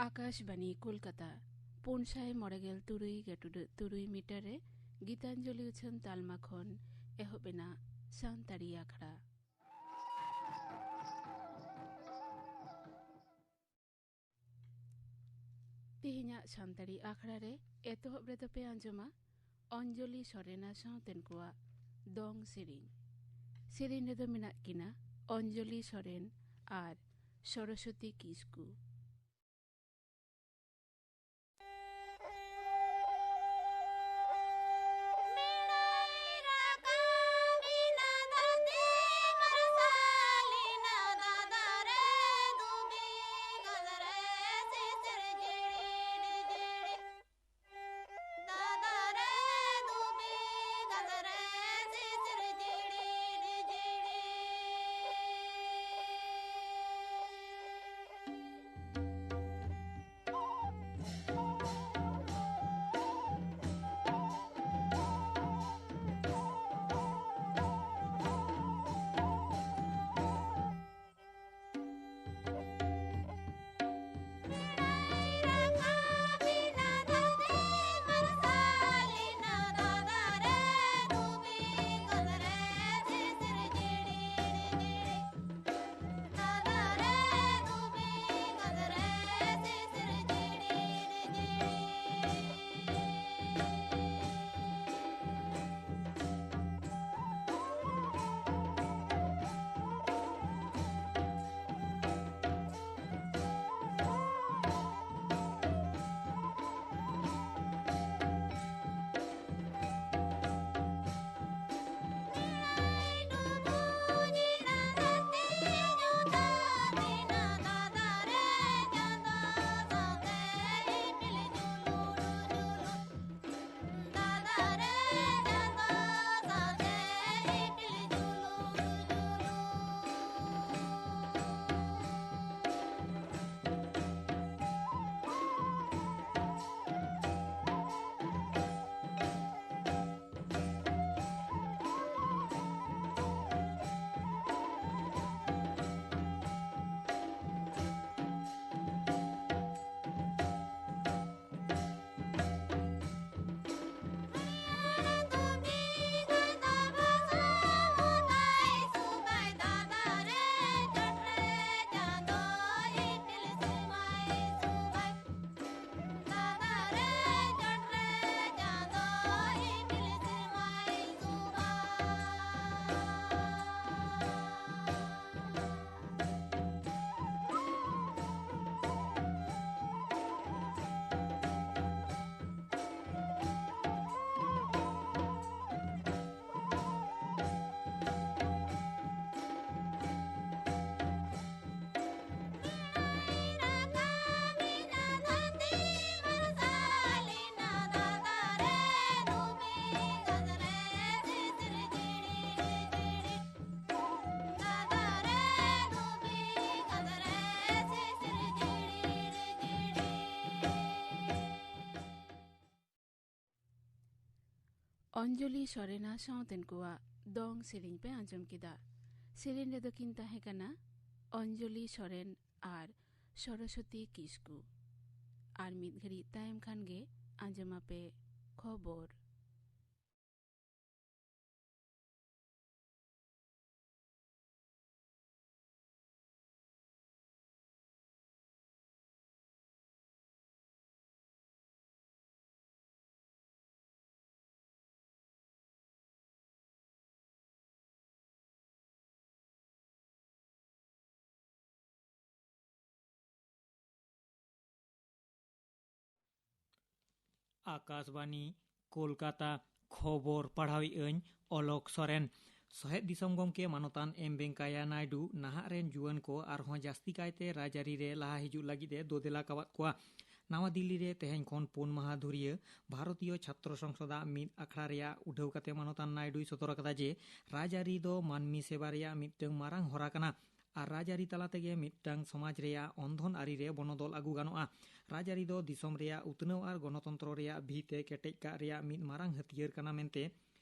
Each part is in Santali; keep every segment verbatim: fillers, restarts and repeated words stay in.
ᱟᱠᱟᱥᱵᱟᱱᱤ ᱠᱳᱞᱠᱟᱛᱟ, ᱯᱩᱱ ᱥᱟᱭ ᱢᱚᱬᱮ ᱜᱮᱞ ᱛᱩᱨᱩᱭ ᱜᱮ ᱴᱩᱰᱟᱹᱜ ᱛᱩᱨᱩᱭ ᱢᱤᱴᱟᱨ ᱨᱮ ᱜᱤᱛᱟᱧᱡᱚᱞᱤ ᱩᱪᱷᱟᱹᱱ ᱛᱟᱞᱢᱟ ᱠᱷᱚᱱ ᱮᱦᱚᱵ ᱮᱱᱟ ᱥᱟᱱᱛᱟᱲᱤ ᱟᱠᱷᱲᱟ᱾ ᱛᱮᱦᱮᱧᱟᱜ ᱥᱟᱱᱛᱟᱲᱤ ᱟᱠᱷᱲᱟ ᱨᱮ ᱮᱛᱚᱦᱚᱵ ᱨᱮᱫᱚ ᱯᱮ ᱟᱸᱡᱚᱢᱟ ᱚᱧᱡᱚᱞᱤ ᱥᱚᱨᱮᱱ ᱟᱨ ᱥᱟᱶᱛᱮᱱ ᱠᱚᱣᱟᱜ ᱫᱚᱝ ᱥᱮᱨᱮᱧ᱾ ᱥᱮᱨᱮᱧ ᱨᱮᱫᱚ ᱢᱮᱱᱟᱜ ᱠᱤᱱᱟ ᱚᱧᱡᱚᱞᱤ ᱥᱚᱨᱮᱱ ᱟᱨ ᱥᱚᱨᱚᱥᱚᱛᱤ ᱠᱤᱥᱠᱩ᱾ ᱚᱧᱡᱚᱞᱤ ᱥᱚᱨᱮᱱᱟᱜ ᱥᱟᱶᱛᱮᱱ ᱠᱚᱣᱟᱜ ᱫᱚᱝ ᱥᱮᱨᱮᱧ ᱯᱮ ᱟᱸᱡᱚᱢ ᱠᱮᱫᱟ᱾ ᱥᱮᱨᱮᱧ ᱨᱮᱫᱚ ᱠᱤᱱ ᱛᱟᱦᱮᱸ ᱠᱟᱱᱟ ᱚᱧᱡᱚᱞᱤ ᱥᱚᱨᱮᱱ ᱟᱨ ᱥᱚᱨᱚᱥᱚᱛᱤ ᱠᱤᱥᱠᱩ᱾ ᱟᱨ ᱢᱤᱫ ᱜᱷᱟᱹᱲᱤᱡ ᱛᱟᱭᱚᱢ ᱠᱷᱟᱱ ᱜᱮ ᱟᱸᱡᱚᱢᱟᱯᱮ ᱠᱷᱚᱵᱚᱨ᱾ ᱟᱠᱟᱥᱵᱟᱱᱤ, ᱠᱳᱞᱠᱟᱛᱟ᱾ ᱠᱷᱚᱵᱚᱨ ᱯᱟᱲᱦᱟᱣᱮᱫ ᱟᱹᱧ ᱚᱞᱚᱠ ᱥᱚᱨᱮᱱ᱾ ᱥᱚᱦᱮᱫ ᱫᱤᱥᱚᱢ ᱜᱚᱢᱠᱮ ᱢᱟᱱᱚᱛᱟᱱ ᱮᱢ ᱵᱮᱝᱠᱟᱭᱟ ᱱᱟᱭᱰᱩ ᱱᱟᱦᱟᱜ ᱨᱮᱱ ᱡᱩᱣᱟᱹᱱ ᱠᱚ ᱟᱨᱦᱚᱸ ᱡᱟᱹᱥᱛᱤ ᱠᱟᱭᱛᱮ ᱨᱟᱡᱽᱟᱹᱨᱤ ᱨᱮ ᱞᱟᱦᱟ ᱦᱤᱡᱩᱜ ᱞᱟᱹᱜᱤᱫ ᱮ ᱫᱳᱫᱮᱞᱟ ᱠᱟᱣᱟᱫ ᱠᱚᱣᱟ᱾ ᱱᱟᱣᱟ ᱫᱤᱞᱞᱤ ᱨᱮ ᱛᱮᱦᱮᱧ ᱠᱷᱚᱱ ᱯᱩᱱ ᱢᱟᱦᱟ ᱫᱷᱩᱨᱤᱭᱟᱹ ᱵᱷᱟᱨᱚᱛᱤᱭᱚ ᱪᱷᱟᱛᱨᱚ ᱥᱚᱝᱥᱚᱫᱟᱜ ᱢᱤᱫ ᱟᱠᱷᱲᱟ ᱨᱮᱭᱟᱜ ᱩᱰᱷᱟᱹᱣ ᱠᱟᱛᱮ ᱢᱟᱱᱚᱛᱟᱱ ᱱᱟᱭᱰᱩᱭ ᱥᱚᱫᱚᱨ ᱟᱠᱟᱫᱟ ᱡᱮ ᱨᱟᱡᱽᱟᱹᱨᱤ ᱫᱚ ᱢᱟᱹᱱᱢᱤ ᱥᱮᱵᱟ ᱨᱮᱭᱟᱜ ᱢᱤᱫᱴᱟᱝ ᱢᱟᱨᱟᱝ ᱦᱚᱨᱟ ᱠᱟᱱᱟ᱾ ᱟᱨ ᱨᱟᱡᱽᱟᱹᱨᱤ ᱛᱟᱞᱟ ᱛᱮᱜᱮ ᱢᱤᱫᱴᱟᱝ ᱥᱚᱢᱟᱡᱽ ᱨᱮᱭᱟᱜ ᱚᱱᱫᱷᱚᱱ ᱟᱹᱨᱤ ᱨᱮ ᱵᱚᱱᱚᱫᱚᱞ ᱟᱹᱜᱩ ᱜᱟᱱᱚᱜᱼᱟ᱾ ᱨᱟᱡᱽᱟᱹᱨᱤ ᱫᱚ ᱫᱤᱥᱚᱢ ᱨᱮᱭᱟᱜ ᱩᱛᱱᱟᱹᱣ ᱟᱨ ᱜᱚᱱᱚᱛᱚᱱᱛᱨᱚ ᱨᱮᱭᱟᱜ ᱵᱷᱤᱛ ᱮ ᱠᱮᱴᱮᱡ ᱠᱟᱜ ᱨᱮᱭᱟᱜ ᱢᱤᱫ ᱢᱟᱨᱟᱝ ᱦᱟᱹᱛᱭᱟᱹᱨ ᱠᱟᱱᱟ ᱢᱮᱱᱛᱮ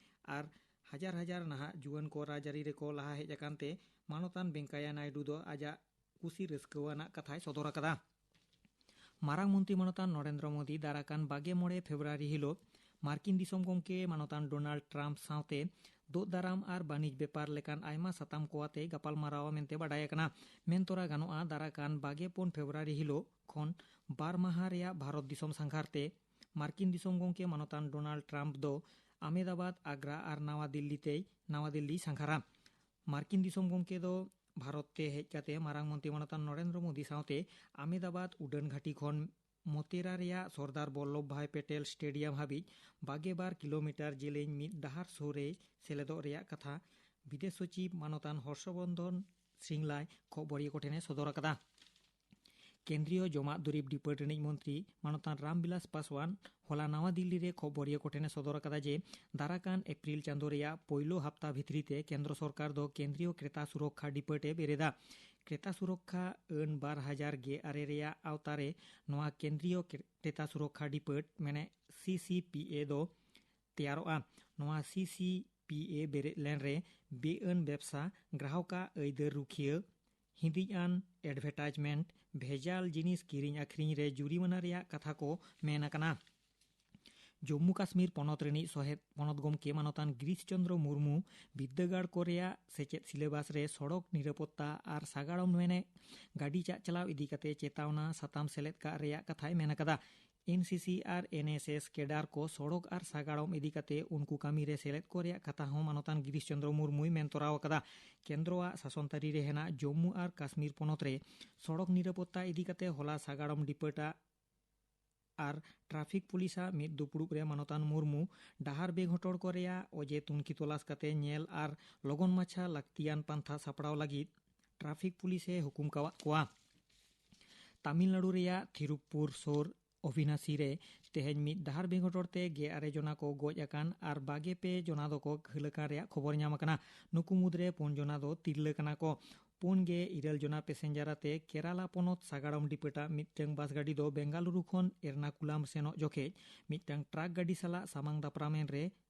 ᱟᱨ ᱦᱟᱡᱟᱨ ᱦᱟᱡᱟᱨ ᱱᱟᱦᱟᱜ ᱡᱩᱣᱟᱹᱱ ᱠᱚ ᱨᱟᱡᱽᱟᱹᱨᱤ ᱨᱮᱠᱚ ᱞᱟᱦᱟ ᱦᱮᱡ ᱟᱠᱟᱱ ᱛᱮ ᱢᱟᱱᱚᱛᱟᱱ ᱵᱮᱝᱠᱟᱭᱟ ᱱᱟᱭᱰᱩ ᱫᱚ ᱟᱡᱟᱜ ᱠᱩᱥᱤ ᱨᱟᱹᱥᱠᱟᱹᱣᱟᱱᱟᱜ ᱠᱟᱛᱷᱟᱭ ᱥᱚᱫᱚᱨ ᱟᱠᱟᱫᱟ᱾ ᱢᱟᱨᱟᱝ ᱢᱚᱱᱛᱨᱤ ᱢᱟᱱᱚᱛᱟᱱ ᱱᱚᱨᱮᱱᱫᱨᱚ ᱢᱳᱫᱤ ᱫᱟᱨᱟᱠᱟᱱ ᱵᱟᱜᱮ ᱢᱚᱬᱮ ᱯᱷᱮᱵᱽᱨᱩᱣᱟᱨᱤ ᱦᱤᱞᱳᱜ ᱢᱟᱨᱠᱤᱱ ᱫᱤᱥᱚᱢ ᱜᱚᱢᱠᱮ ᱢᱟᱱᱚᱛᱟᱱ ᱰᱳᱱᱟᱞᱰ ᱴᱨᱟᱢᱯ ᱥᱟᱶᱛᱮ ᱫᱳᱜ ᱫᱟᱨᱟᱢ ᱟᱨ ᱵᱟᱹᱱᱤᱡᱽ ᱵᱮᱯᱟᱨ ᱞᱮᱠᱟᱱ ᱟᱭᱢᱟ ᱥᱟᱛᱟᱢ ᱠᱚ ᱟᱛᱮ ᱜᱟᱯᱟᱞᱢᱟᱨᱟᱣᱟ ᱢᱮᱱᱛᱮ ᱵᱟᱰᱟᱭ ᱟᱠᱟᱱᱟ᱾ ᱢᱮᱱ ᱛᱚᱨᱟ ᱜᱟᱱᱚᱜᱼᱟ, ᱫᱟᱨᱟᱠᱟᱱ ᱵᱟᱜᱮ ᱯᱩᱱ ᱯᱷᱮᱵᱽᱨᱩᱣᱟᱨᱤ ᱦᱤᱞᱳᱜ ᱠᱷᱚᱱ ᱵᱟᱨ ᱢᱟᱦᱟ ᱨᱮᱭᱟᱜ ᱵᱷᱟᱨᱚᱛ ᱫᱤᱥᱚᱢ ᱥᱟᱸᱜᱷᱟᱨ ᱛᱮ ᱢᱟᱨᱠᱤᱱ ᱫᱤᱥᱚᱢ ᱜᱚᱢᱠᱮ ᱢᱟᱱᱚᱛᱟᱱ ᱰᱳᱱᱟᱞᱰ ᱴᱨᱟᱢᱯ ᱫᱚ ᱟᱢᱮᱫᱟᱵᱟᱫᱽ, ᱟᱜᱽᱨᱟ ᱟᱨ ᱱᱟᱣᱟ ᱫᱤᱞᱞᱤ ᱛᱮᱭ, ᱱᱟᱣᱟ ᱫᱤᱞᱞᱤᱭ ᱥᱟᱸᱜᱷᱟᱨᱟ᱾ ᱢᱟᱨᱠᱤᱱ ᱫᱤᱥᱚᱢ ᱜᱚᱢᱠᱮ ᱫᱚ ᱵᱷᱟᱨᱚᱛ ᱛᱮ ᱦᱮᱡ ᱠᱟᱛᱮ ᱢᱟᱨᱟᱝ ᱢᱚᱱᱛᱨᱤ ᱢᱟᱱᱚᱛᱟᱱ ᱱᱚᱨᱮᱱᱫᱨᱚ ᱢᱳᱫᱤ ᱥᱟᱶᱛᱮ ᱟᱢᱮᱫᱟᱵᱟᱫᱽ ᱩᱰᱟᱹᱱ ᱜᱷᱟᱹᱴᱤ ᱠᱷᱚᱱ ᱢᱚᱛᱮᱨᱟ ᱨᱮᱭᱟᱜ ᱥᱚᱨᱫᱟᱨ ᱵᱚᱞᱞᱚᱵᱷ ᱵᱷᱟᱭ ᱯᱮᱴᱮᱞ ᱥᱴᱮᱰᱤᱭᱟᱢ ᱦᱟᱹᱵᱤᱡ ᱵᱟᱜᱮ ᱵᱟᱨ ᱠᱤᱞᱳᱢᱤᱴᱟᱨ ᱡᱮᱞᱮᱧ ᱢᱤᱫ ᱰᱟᱦᱟᱨ ᱥᱩᱨ ᱨᱮ ᱥᱮᱞᱮᱫᱚᱜ ᱨᱮᱭᱟᱜ ᱠᱟᱛᱷᱟ ᱵᱤᱫᱮᱥ ᱥᱚᱪᱤᱵᱽ ᱢᱟᱱᱚᱛᱟᱱ ᱦᱚᱨᱥᱚᱵᱚᱨᱫᱷᱚᱱ ᱥᱨᱤᱝᱞᱟᱭ ᱠᱷᱚᱵᱚᱨᱤᱭᱟᱹ ᱠᱚᱴᱷᱮᱱᱮ ᱥᱚᱫᱚᱨ ᱟᱠᱟᱫᱟ᱾ ᱠᱮᱱᱫᱨᱤᱭᱚ ᱡᱚᱢᱟᱜ ᱫᱩᱨᱤᱵᱽ ᱰᱤᱯᱟᱹᱴ ᱨᱤᱱᱤᱡ ᱢᱚᱱᱛᱨᱤ ᱢᱟᱱᱚᱛᱟᱱ ᱨᱟᱢᱵᱤᱞᱟᱥ ᱯᱟᱥᱣᱟᱱ ᱦᱚᱞᱟ ᱱᱟᱣᱟ ᱫᱤᱞᱞᱤ ᱨᱮ ᱠᱷᱚᱵᱚᱨᱤᱭᱟᱹ ᱠᱚᱴᱷᱮᱱᱮ ᱥᱚᱫᱚᱨ ᱟᱠᱟᱫᱟ ᱡᱮ ᱫᱟᱨᱟᱠᱟᱱ ᱮᱯᱨᱤᱞ ᱪᱟᱸᱫᱳ ᱨᱮᱭᱟᱜ ᱯᱳᱭᱞᱳ ᱦᱟᱯᱛᱟ ᱵᱷᱤᱛᱨᱤ ᱛᱮ ᱠᱮᱱᱫᱨᱚ ᱥᱚᱨᱠᱟᱨ ᱫᱚ ᱠᱮᱱᱫᱨᱤᱭᱚ ᱠᱨᱮᱛᱟ ᱥᱩᱨᱚᱠᱠᱷᱟ ᱰᱤᱯᱟᱹᱴ ᱮ ᱵᱮᱨᱮᱫᱟ᱾ ᱠᱨᱮᱛᱟ ᱥᱩᱨᱚᱠᱠᱷᱟ ᱟᱹᱱ ᱵᱟᱨ ᱦᱟᱡᱟᱨ ᱜᱮᱞ ᱟᱨᱮ ᱨᱮᱭᱟᱜ ᱟᱣᱛᱟ ᱨᱮ ᱱᱚᱣᱟ ᱠᱮᱱᱫᱨᱤᱭᱚ ᱠᱨᱮᱛᱟ ᱥᱩᱨᱚᱠᱠᱷᱟ ᱰᱤᱯᱟᱹᱴ, ᱢᱟᱱᱮ ᱥᱤ ᱥᱤ ᱯᱤ ᱮ ᱫᱚ ᱛᱮᱭᱟᱨᱚᱜᱼᱟ᱾ ᱱᱚᱣᱟ ᱥᱤ ᱥᱤ ᱯᱤ ᱮ ᱵᱮᱨᱮᱫ ᱞᱮᱱ ᱨᱮ ᱵᱮᱼᱟᱹᱱ ᱵᱮᱵᱽᱥᱟ, ᱜᱨᱟᱦᱚᱠᱟᱜ ᱟᱹᱭᱫᱟᱹᱨ ᱨᱩᱠᱷᱤᱭᱟᱹ, ᱦᱤᱸᱫᱤᱡ ᱟᱱ ᱮᱰᱵᱷᱮᱴᱟᱡᱽᱢᱮᱱᱴ, ᱵᱷᱮᱡᱟᱞ ᱡᱤᱱᱤᱥ ᱠᱤᱨᱤᱧ ᱟᱹᱠᱷᱨᱤᱧ ᱨᱮ ᱡᱩᱨᱤᱢᱟᱱᱟ ᱨᱮᱭᱟᱜ ᱠᱟᱛᱷᱟ ᱠᱚ ᱢᱮᱱ ᱟᱠᱟᱱᱟ᱾ ᱡᱚᱢᱢᱩ ᱠᱟᱥᱢᱤᱨ ᱯᱚᱱᱚᱛ ᱨᱤᱱᱤᱡ ᱥᱚᱦᱮᱫ ᱯᱚᱱᱚᱛ ᱜᱚᱢᱠᱮ ᱢᱟᱱᱚᱛᱟᱱ ᱜᱤᱨᱤᱥ ᱪᱚᱱᱫᱨᱚ ᱢᱩᱨᱢᱩ ᱵᱤᱨᱫᱟᱹᱜᱟᱲ ᱠᱚ ᱨᱮᱭᱟᱜ ᱥᱮᱪᱮᱫ ᱥᱤᱞᱮᱵᱟᱥ ᱨᱮ ᱥᱚᱲᱚᱠ ᱱᱤᱨᱟᱯᱚᱛᱛᱟ ᱟᱨ ᱥᱟᱜᱟᱲᱚᱢ ᱢᱮᱱᱮ ᱜᱟᱹᱰᱤ ᱪᱟᱜ ᱪᱟᱞᱟᱣ ᱤᱫᱤ ᱠᱟᱛᱮ ᱪᱮᱛᱟᱣᱱᱟ ᱥᱟᱛᱟᱢ ᱥᱮᱞᱮᱫ ᱠᱟᱜ ᱨᱮᱭᱟᱜ ᱠᱟᱛᱷᱟᱭ ᱢᱮᱱ ᱟᱠᱟᱫᱟ᱾ ᱮᱱ ᱥᱤ ᱥᱤ ᱟᱨ ᱮᱱ ᱮᱥ ᱮᱥ ᱠᱮᱰᱟᱨ ᱠᱚ ᱥᱚᱲᱚᱠ ᱟᱨ ᱥᱟᱜᱟᱲᱚᱢ ᱤᱫᱤ ᱠᱟᱛᱮ ᱩᱱᱠᱩ ᱠᱟᱹᱢᱤ ᱨᱮ ᱥᱮᱞᱮᱫ ᱠᱚ ᱨᱮᱭᱟᱜ ᱠᱟᱛᱷᱟ ᱦᱚᱸ ᱢᱟᱱᱚᱛᱟᱱ ᱜᱤᱨᱤᱥ ᱪᱚᱱᱫᱨᱚ ᱢᱩᱨᱢᱩᱭ ᱢᱮᱱ ᱛᱚᱨᱟᱣ ᱟᱠᱟᱫᱟ᱾ ᱠᱮᱱᱫᱨᱚᱣᱟᱜ ᱥᱟᱥᱚᱱ ᱛᱟᱹᱨᱤ ᱨᱮ ᱦᱮᱱᱟᱜ ᱡᱚᱢᱢᱩ ᱟᱨ ᱠᱟᱥᱢᱤᱨ ᱯᱚᱱᱚᱛ ᱨᱮ ᱥᱚᱲᱚᱠ ᱱᱤᱨᱟᱯᱚᱛᱛᱟ ᱤᱫᱤ ᱠᱟᱛᱮ ᱦᱚᱞᱟ ᱥᱟᱜᱟᱲᱚᱢ ᱰᱤᱯᱟᱹᱴᱟᱜ ᱟᱨ ᱴᱨᱟᱯᱷᱤᱠ ᱯᱩᱞᱤᱥᱟᱜ ᱢᱤᱫ ᱫᱩᱯᱲᱩᱵ ᱨᱮ ᱢᱟᱱᱚᱛᱟᱱ ᱢᱩᱨᱢᱩ ᱰᱟᱦᱟᱨ ᱵᱮᱜᱷᱚᱴᱚᱲ ᱠᱚ ᱨᱮᱭᱟᱜ ᱚᱡᱮ ᱛᱩᱱᱠᱷᱤ ᱛᱚᱞᱟᱥ ᱠᱟᱛᱮ ᱧᱮᱞ ᱟᱨ ᱞᱚᱜᱚᱱ ᱢᱟᱪᱷᱟ ᱞᱟᱹᱠᱛᱤᱭᱟᱱ ᱯᱟᱱᱛᱷᱟ ᱥᱟᱯᱲᱟᱣ ᱞᱟᱹᱜᱤᱫ ᱴᱨᱟᱯᱷᱤᱠ ᱯᱩᱞᱤᱥ ᱮ ᱦᱩᱠᱩᱢ ᱠᱟᱣᱟᱫ ᱠᱚᱣᱟ᱾ ᱛᱟᱢᱤᱞᱱᱟᱲᱩ ᱨᱮᱭᱟᱜ ᱛᱷᱤᱨᱩᱯᱯᱩᱨ ᱥᱳᱨ ᱚᱵᱤᱱᱟᱥᱤ ᱨᱮ ᱛᱮᱦᱮᱧ ᱢᱤᱫ ᱰᱟᱦᱟᱨ ᱵᱮᱜᱷᱚᱴᱚᱲ ᱛᱮ ᱜᱮᱞ ᱟᱨᱮ ᱡᱚᱱᱟ ᱠᱚ ᱜᱚᱡ ᱟᱠᱟᱱ ᱟᱨ ᱵᱟᱜᱮ ᱯᱮ ᱡᱚᱱᱟ ᱫᱚᱠᱚ ᱜᱷᱟᱹᱞ ᱟᱠᱟᱱ ᱨᱮᱭᱟᱜ ᱠᱷᱚᱵᱚᱨ ᱧᱟᱢ ᱟᱠᱟᱱᱟ᱾ ᱱᱩᱠᱩ ᱢᱩᱫᱽᱨᱮ ᱯᱩᱱ ᱡᱚᱱᱟ ᱫᱚ ᱛᱤᱨᱞᱟᱹ ᱠᱟᱱᱟ ᱠᱚ᱾ ᱯᱩᱱ ᱜᱮ ᱤᱨᱟᱹᱞ ᱡᱚᱱᱟ ᱯᱮᱥᱮᱧᱡᱟᱨ ᱟᱛᱮ ᱠᱮᱨᱟᱞᱟ ᱯᱚᱱᱚᱛ ᱥᱟᱜᱟᱲᱚᱢ ᱰᱤᱯᱟᱹᱴᱟᱜ ᱢᱤᱫᱴᱟᱝ ᱵᱟᱥ ᱜᱟᱹᱰᱤ ᱫᱚ ᱵᱮᱝᱜᱟᱞᱩᱨᱩ ᱠᱷᱚᱱ ᱮᱨᱱᱟᱠᱩᱞᱟᱢ ᱥᱮᱱᱚᱜ ᱡᱚᱠᱷᱮᱡ ᱢᱤᱫᱴᱟᱝ ᱴᱨᱟᱠ ᱜᱟᱹᱰᱤ ᱥᱟᱞᱟᱜ ᱥᱟᱢᱟᱝ ᱫᱟᱯᱨᱟᱢ ᱮᱱ ᱨᱮ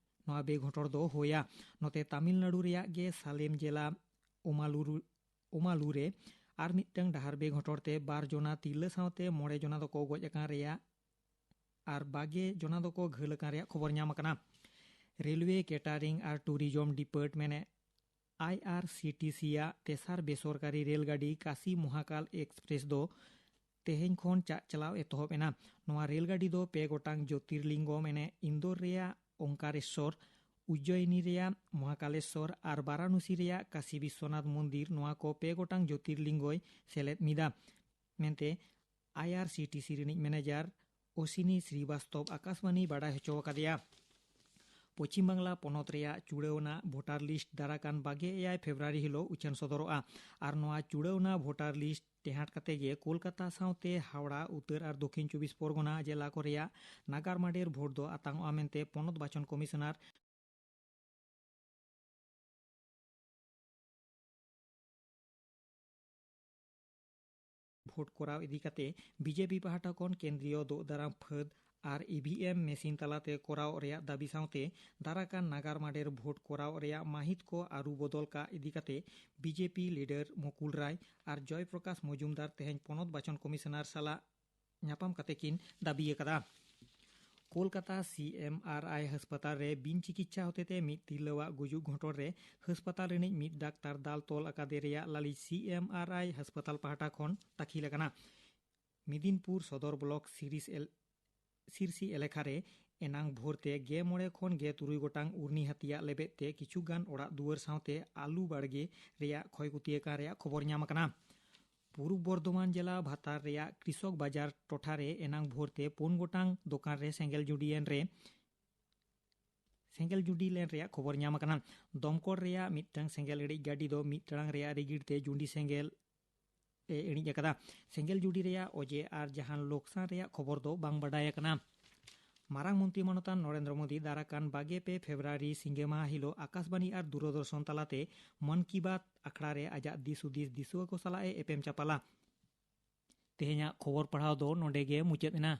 ᱱᱚᱣᱟ ᱵᱮᱜᱷᱚᱴᱚᱲ ᱫᱚ ᱦᱩᱭᱟ᱾ ᱱᱚᱛᱮ ᱛᱟᱢᱤᱞᱱᱟᱲᱩ ᱨᱮᱭᱟᱜ ᱜᱮ ᱥᱟᱞᱮᱢ ᱡᱮᱞᱟ ᱳᱢᱟᱞᱩᱨᱩ, ᱳᱢᱟᱞᱩ ᱨᱮ ᱟᱨ ᱢᱤᱫᱴᱟᱝ ᱰᱟᱦᱟᱨ ᱵᱮᱜᱷᱚᱴᱚᱲ ᱛᱮ ᱵᱟᱨ ᱡᱚᱱᱟ ᱛᱤᱨᱞᱟᱹ ᱥᱟᱶᱛᱮ ᱢᱚᱬᱮ ᱡᱚᱱᱟ ᱫᱚᱠᱚ ᱜᱚᱡ ᱟᱠᱟᱱ ᱨᱮᱭᱟᱜ ᱟᱨ ᱵᱟᱜᱮ ᱡᱚᱱᱟ ᱫᱚᱠᱚ ᱜᱷᱟᱹᱞ ᱟᱠᱟᱱ ᱨᱮᱭᱟᱜ ᱠᱷᱚᱵᱚᱨ ᱧᱟᱢ ᱟᱠᱟᱱᱟ᱾ ᱨᱮᱞᱣᱮ ᱠᱮᱴᱟᱨᱤᱝ ᱟᱨ ᱴᱩᱨᱤᱡᱚᱢ ᱰᱤᱯᱟᱨᱴᱢᱮᱱᱴ ᱮ ᱟᱭ ᱟᱨ ᱥᱤ ᱴᱤ ᱥᱤ ᱟᱜ ᱛᱮᱥᱟᱨ ᱵᱮᱥᱚᱨᱠᱟᱨᱤ ᱨᱮᱞ ᱜᱟᱹᱰᱤ ᱠᱟᱥᱤ ᱢᱚᱦᱟᱠᱟᱞ ᱮᱠᱥᱯᱨᱮᱥ ᱫᱚ ᱛᱮᱦᱮᱧ ᱠᱷᱚᱱ ᱪᱟᱜ ᱪᱟᱞᱟᱣ ᱮᱛᱚᱦᱚᱵ ᱮᱱᱟ᱾ ᱱᱚᱣᱟ ᱨᱮᱞ ᱜᱟᱹᱰᱤ ᱫᱚ ᱯᱮ ᱜᱚᱴᱟᱝ ᱡᱳᱛᱤᱨᱞᱤᱝᱜᱚᱢ ᱮᱱᱮ ᱤᱱᱫᱳᱨ ᱨᱮᱭᱟᱜ ᱳᱝᱠᱟᱨᱮᱥᱥᱚᱨ, ᱩᱡᱡᱚᱭᱤᱱᱤ ᱨᱮᱭᱟᱜ ᱢᱚᱦᱟᱠᱟᱞᱮᱥᱥᱚᱨ ᱟᱨ ᱵᱟᱨᱟᱱᱚᱥᱤ ᱨᱮᱭᱟᱜ ᱠᱟᱥᱤ ᱵᱤᱥᱥᱚᱱᱟᱛᱷ ᱢᱚᱱᱫᱤᱨ, ᱱᱚᱣᱟ ᱠᱚ ᱯᱮ ᱜᱚᱴᱟᱝ ᱡᱳᱛᱤᱨᱞᱤᱝᱜᱚᱭ ᱥᱮᱞᱮᱫ ᱢᱤᱫᱟ ᱢᱮᱱᱛᱮ ᱟᱭ ᱟᱨ ᱥᱤ ᱴᱤ ᱥᱤ ᱨᱤᱱᱤᱡ ᱢᱮᱱᱮᱡᱟᱨ ᱚᱥᱤᱱᱤ ᱥᱨᱤᱵᱟᱥᱛᱚᱵ ᱟᱠᱟᱥᱵᱟᱱᱤ ᱵᱟᱰᱟᱭ ᱦᱚᱪᱚ ᱟᱠᱟᱫᱮᱭᱟ᱾ ᱯᱚᱪᱷᱤᱢ ᱵᱟᱝᱞᱟ ᱯᱚᱱᱚᱛ ᱨᱮᱭᱟᱜ ᱪᱩᱲᱟᱹᱣᱱᱟ ᱵᱷᱳᱴᱟᱨ ᱞᱤᱥᱴ ᱫᱟᱨᱟᱠᱟᱱ ᱵᱟᱜᱮ ᱮᱭᱟᱭ ᱯᱷᱮᱵᱽᱨᱩᱣᱟᱨᱤ ᱦᱤᱞᱳᱜ ᱩᱪᱷᱟᱹᱱ ᱥᱚᱫᱚᱨᱚᱜᱼᱟ ᱟᱨ ᱱᱚᱣᱟ ᱪᱩᱲᱟᱹᱣᱱᱟ ᱵᱷᱳᱴᱟᱨ ᱞᱤᱥᱴ ᱴᱮᱦᱟᱸᱴ ᱠᱟᱛᱮ ᱜᱮ ᱠᱳᱞᱠᱟᱛᱟ ᱥᱟᱶᱛᱮ ᱦᱟᱣᱲᱟ, ᱩᱛᱛᱚᱨ ᱟᱨ ᱫᱚᱠᱷᱤᱱ ᱪᱚᱵᱵᱤᱥ ᱯᱚᱨᱜᱚᱱᱟ ᱡᱮᱞᱟ ᱠᱚ ᱨᱮᱭᱟᱜ ᱱᱟᱜᱟᱨ ᱢᱟᱰᱮᱨ ᱵᱷᱳᱴ ᱫᱚ ᱟᱛᱟᱝ ᱚᱜᱼᱟ ᱢᱮᱱᱛᱮ ᱯᱚᱱᱚᱛ ᱵᱟᱪᱚᱱ ᱠᱚᱢᱤᱥᱚᱱᱟᱨ ᱵᱷᱳᱴ ᱠᱚᱨᱟᱣ ᱤᱫᱤ ᱠᱟᱛᱮ ᱵᱤ ᱡᱮ ᱯᱤ ᱯᱟᱦᱴᱟ ᱠᱷᱚᱱ ᱠᱮᱱᱫᱨᱤᱭᱚ ᱫᱳᱜ ᱫᱟᱨᱟᱢ ᱯᱷᱟᱹᱫ ᱟᱨ ᱤ ᱵᱷᱤ ᱮᱢ ᱢᱮᱥᱤᱱ ᱛᱟᱞᱟᱛᱮ ᱠᱚᱨᱟᱣ ᱨᱮᱭᱟᱜ ᱫᱟᱹᱵᱤ ᱥᱟᱶᱛᱮ ᱫᱟᱨᱟᱠᱟᱱ ᱱᱟᱜᱟᱨ ᱢᱟᱰᱮᱨ ᱵᱷᱳᱴ ᱠᱚᱨᱟᱣ ᱨᱮᱭᱟᱜ ᱢᱟᱹᱦᱤᱛ ᱠᱚ ᱟᱹᱨᱩ ᱵᱚᱫᱚᱞ ᱠᱟᱜ ᱤᱫᱤ ᱠᱟᱛᱮ ᱵᱤ ᱡᱮ ᱯᱤ ᱞᱤᱰᱟᱨ ᱢᱩᱠᱩᱞ ᱨᱟᱭ ᱟᱨ ᱡᱚᱭ ᱯᱨᱚᱠᱟᱥ ᱢᱚᱡᱩᱢᱫᱟᱨ ᱛᱮᱦᱮᱧ ᱯᱚᱱᱚᱛ ᱵᱟᱪᱚᱱ ᱠᱚᱢᱤᱥᱚᱱᱟᱨ ᱥᱟᱞᱟᱜ ᱧᱟᱯᱟᱢ ᱠᱟᱛᱮ ᱠᱤᱱ ᱫᱟᱹᱵᱤ ᱟᱠᱟᱫᱟ᱾ ᱠᱳᱞᱠᱟᱛᱟ ᱥᱤ ᱮᱢ ᱟᱨ ᱟᱭ ᱦᱟᱥᱯᱟᱛᱟᱞ ᱨᱮ ᱵᱤᱱ ᱪᱤᱠᱤᱛᱥᱟ ᱦᱚᱛᱮᱛᱮ ᱢᱤᱫ ᱛᱤᱨᱞᱟᱹᱣᱟᱜ ᱜᱩᱡᱩᱜ ᱜᱷᱚᱴᱚᱱ ᱨᱮ ᱦᱟᱥᱯᱟᱛᱟᱞ ᱨᱤᱱᱤᱡ ᱢᱤᱫ ᱰᱟᱠᱛᱟᱨ ᱫᱟᱞ ᱛᱚᱞ ᱟᱠᱟᱫᱮ ᱨᱮᱭᱟᱜ ᱞᱟᱹᱞᱤᱥ ᱥᱤ ᱮᱢ ᱟᱨ ᱟᱭ ᱦᱟᱥᱯᱟᱛᱟᱞ ᱯᱟᱦᱴᱟ ᱠᱷᱚᱱ ᱫᱟᱹᱠᱷᱤᱞ ᱟᱠᱟᱱᱟ᱾ ᱢᱮᱫᱤᱱᱯᱩᱨ ᱥᱚᱫᱚᱨ ᱵᱞᱚᱠ ᱥᱤᱨᱤᱥ ᱮᱞ-, ᱥᱤᱨᱥᱤ ᱮᱞᱟᱠᱟ ᱨᱮ ᱮᱱᱟᱝ ᱵᱷᱳᱨ ᱛᱮ ᱜᱮ ᱢᱚᱬᱮ ᱠᱷᱚᱱ ᱜᱮ ᱛᱩᱨᱩᱭ ᱜᱚᱴᱟᱝ ᱩᱨᱱᱤ ᱦᱟᱹᱛᱤᱭᱟᱜ ᱞᱮᱵᱮᱫ ᱛᱮ ᱠᱤᱪᱷᱩ ᱜᱟᱱ ᱚᱲᱟᱜ ᱫᱩᱣᱟᱹᱨ ᱥᱟᱶᱛᱮ ᱟᱹᱞᱩ ᱵᱟᱲᱜᱮ ᱨᱮᱭᱟᱜ ᱠᱷᱚᱭ ᱠᱷᱚᱛᱤ ᱟᱠᱟᱱ ᱨᱮᱭᱟᱜ ᱠᱷᱚᱵᱚᱨ ᱧᱟᱢ ᱟᱠᱟᱱᱟ᱾ ᱯᱩᱨᱩᱵ ᱵᱚᱨᱫᱷᱚᱢᱟᱱ ᱡᱮᱞᱟ ᱵᱷᱟᱛᱟᱨ ᱨᱮᱭᱟᱜ ᱠᱨᱤᱥᱚᱠ ᱵᱟᱡᱟᱨ ᱴᱚᱴᱷᱟ ᱨᱮ ᱮᱱᱟᱝ ᱵᱷᱳᱨ ᱛᱮ ᱯᱩᱱ ᱜᱚᱴᱟᱝ ᱫᱚᱠᱟᱱ ᱨᱮ ᱥᱮᱸᱜᱮᱞ ᱡᱩᱰᱤᱭᱮᱱ ᱨᱮ, ᱥᱮᱸᱜᱮᱞ ᱡᱩᱰᱤ ᱞᱮᱱ ᱨᱮᱭᱟᱜ ᱠᱷᱚᱵᱚᱨ ᱧᱟᱢ ᱟᱠᱟᱱᱟ᱾ ᱫᱚᱢᱠᱚᱞ ᱨᱮᱭᱟᱜ ᱢᱤᱫᱴᱟᱝ ᱥᱮᱸᱜᱮᱞ ᱤᱬᱤᱡ ᱜᱟᱹᱰᱤ ᱫᱚ ᱢᱤᱫ ᱴᱟᱲᱟᱝ ᱨᱮᱭᱟᱜ ᱨᱤᱜᱤᱲ ᱛᱮ ᱡᱩᱰᱤ ᱥᱮᱸᱜᱮᱞ ᱮ ᱤᱬᱤᱡ ᱟᱠᱟᱫᱟ᱾ ᱥᱮᱸᱜᱮᱞ ᱡᱩᱰᱤ ᱨᱮᱭᱟᱜ ᱚᱡᱮ ᱟᱨ ᱡᱟᱦᱟᱱ ᱞᱚᱠᱥᱟᱱ ᱨᱮᱭᱟᱜ ᱠᱷᱚᱵᱚᱨ ᱫᱚ ᱵᱟᱝ ᱵᱟᱰᱟᱭ ᱟᱠᱟᱱᱟ᱾ ᱢᱟᱨᱟᱝ ᱢᱚᱱᱛᱨᱤ ᱢᱟᱱᱚᱛᱟᱱ ᱱᱚᱨᱮᱱᱫᱨᱚ ᱢᱳᱫᱤ ᱫᱟᱨᱟᱠᱟᱱ ᱵᱟᱜᱮ ᱯᱮ ᱯᱷᱮᱵᱽᱨᱩᱣᱟᱨᱤ ᱥᱤᱸᱜᱮ ᱢᱟᱦᱟ ᱦᱤᱞᱳᱜ ᱟᱠᱟᱥᱵᱟᱱᱤ ᱟᱨ ᱫᱩᱨᱚᱫᱚᱨᱥᱚᱱ ᱛᱟᱞᱟᱛᱮ ᱢᱚᱱ ᱠᱤ ᱵᱟᱛ ᱟᱠᱷᱲᱟ ᱨᱮ ᱟᱡᱟᱜ ᱫᱤᱥ ᱦᱩᱫᱤᱥ ᱫᱤᱥᱩᱣᱟᱹ ᱠᱚ ᱥᱟᱞᱟᱜ ᱮ ᱮᱯᱮᱢ ᱪᱟᱯᱟᱞᱟ᱾ ᱛᱮᱦᱮᱧᱟᱜ ᱠᱷᱚᱵᱚᱨ ᱯᱟᱲᱦᱟᱣ ᱫᱚ ᱱᱚᱰᱮ ᱜᱮ ᱢᱩᱪᱟᱹᱫ ᱮᱱᱟ᱾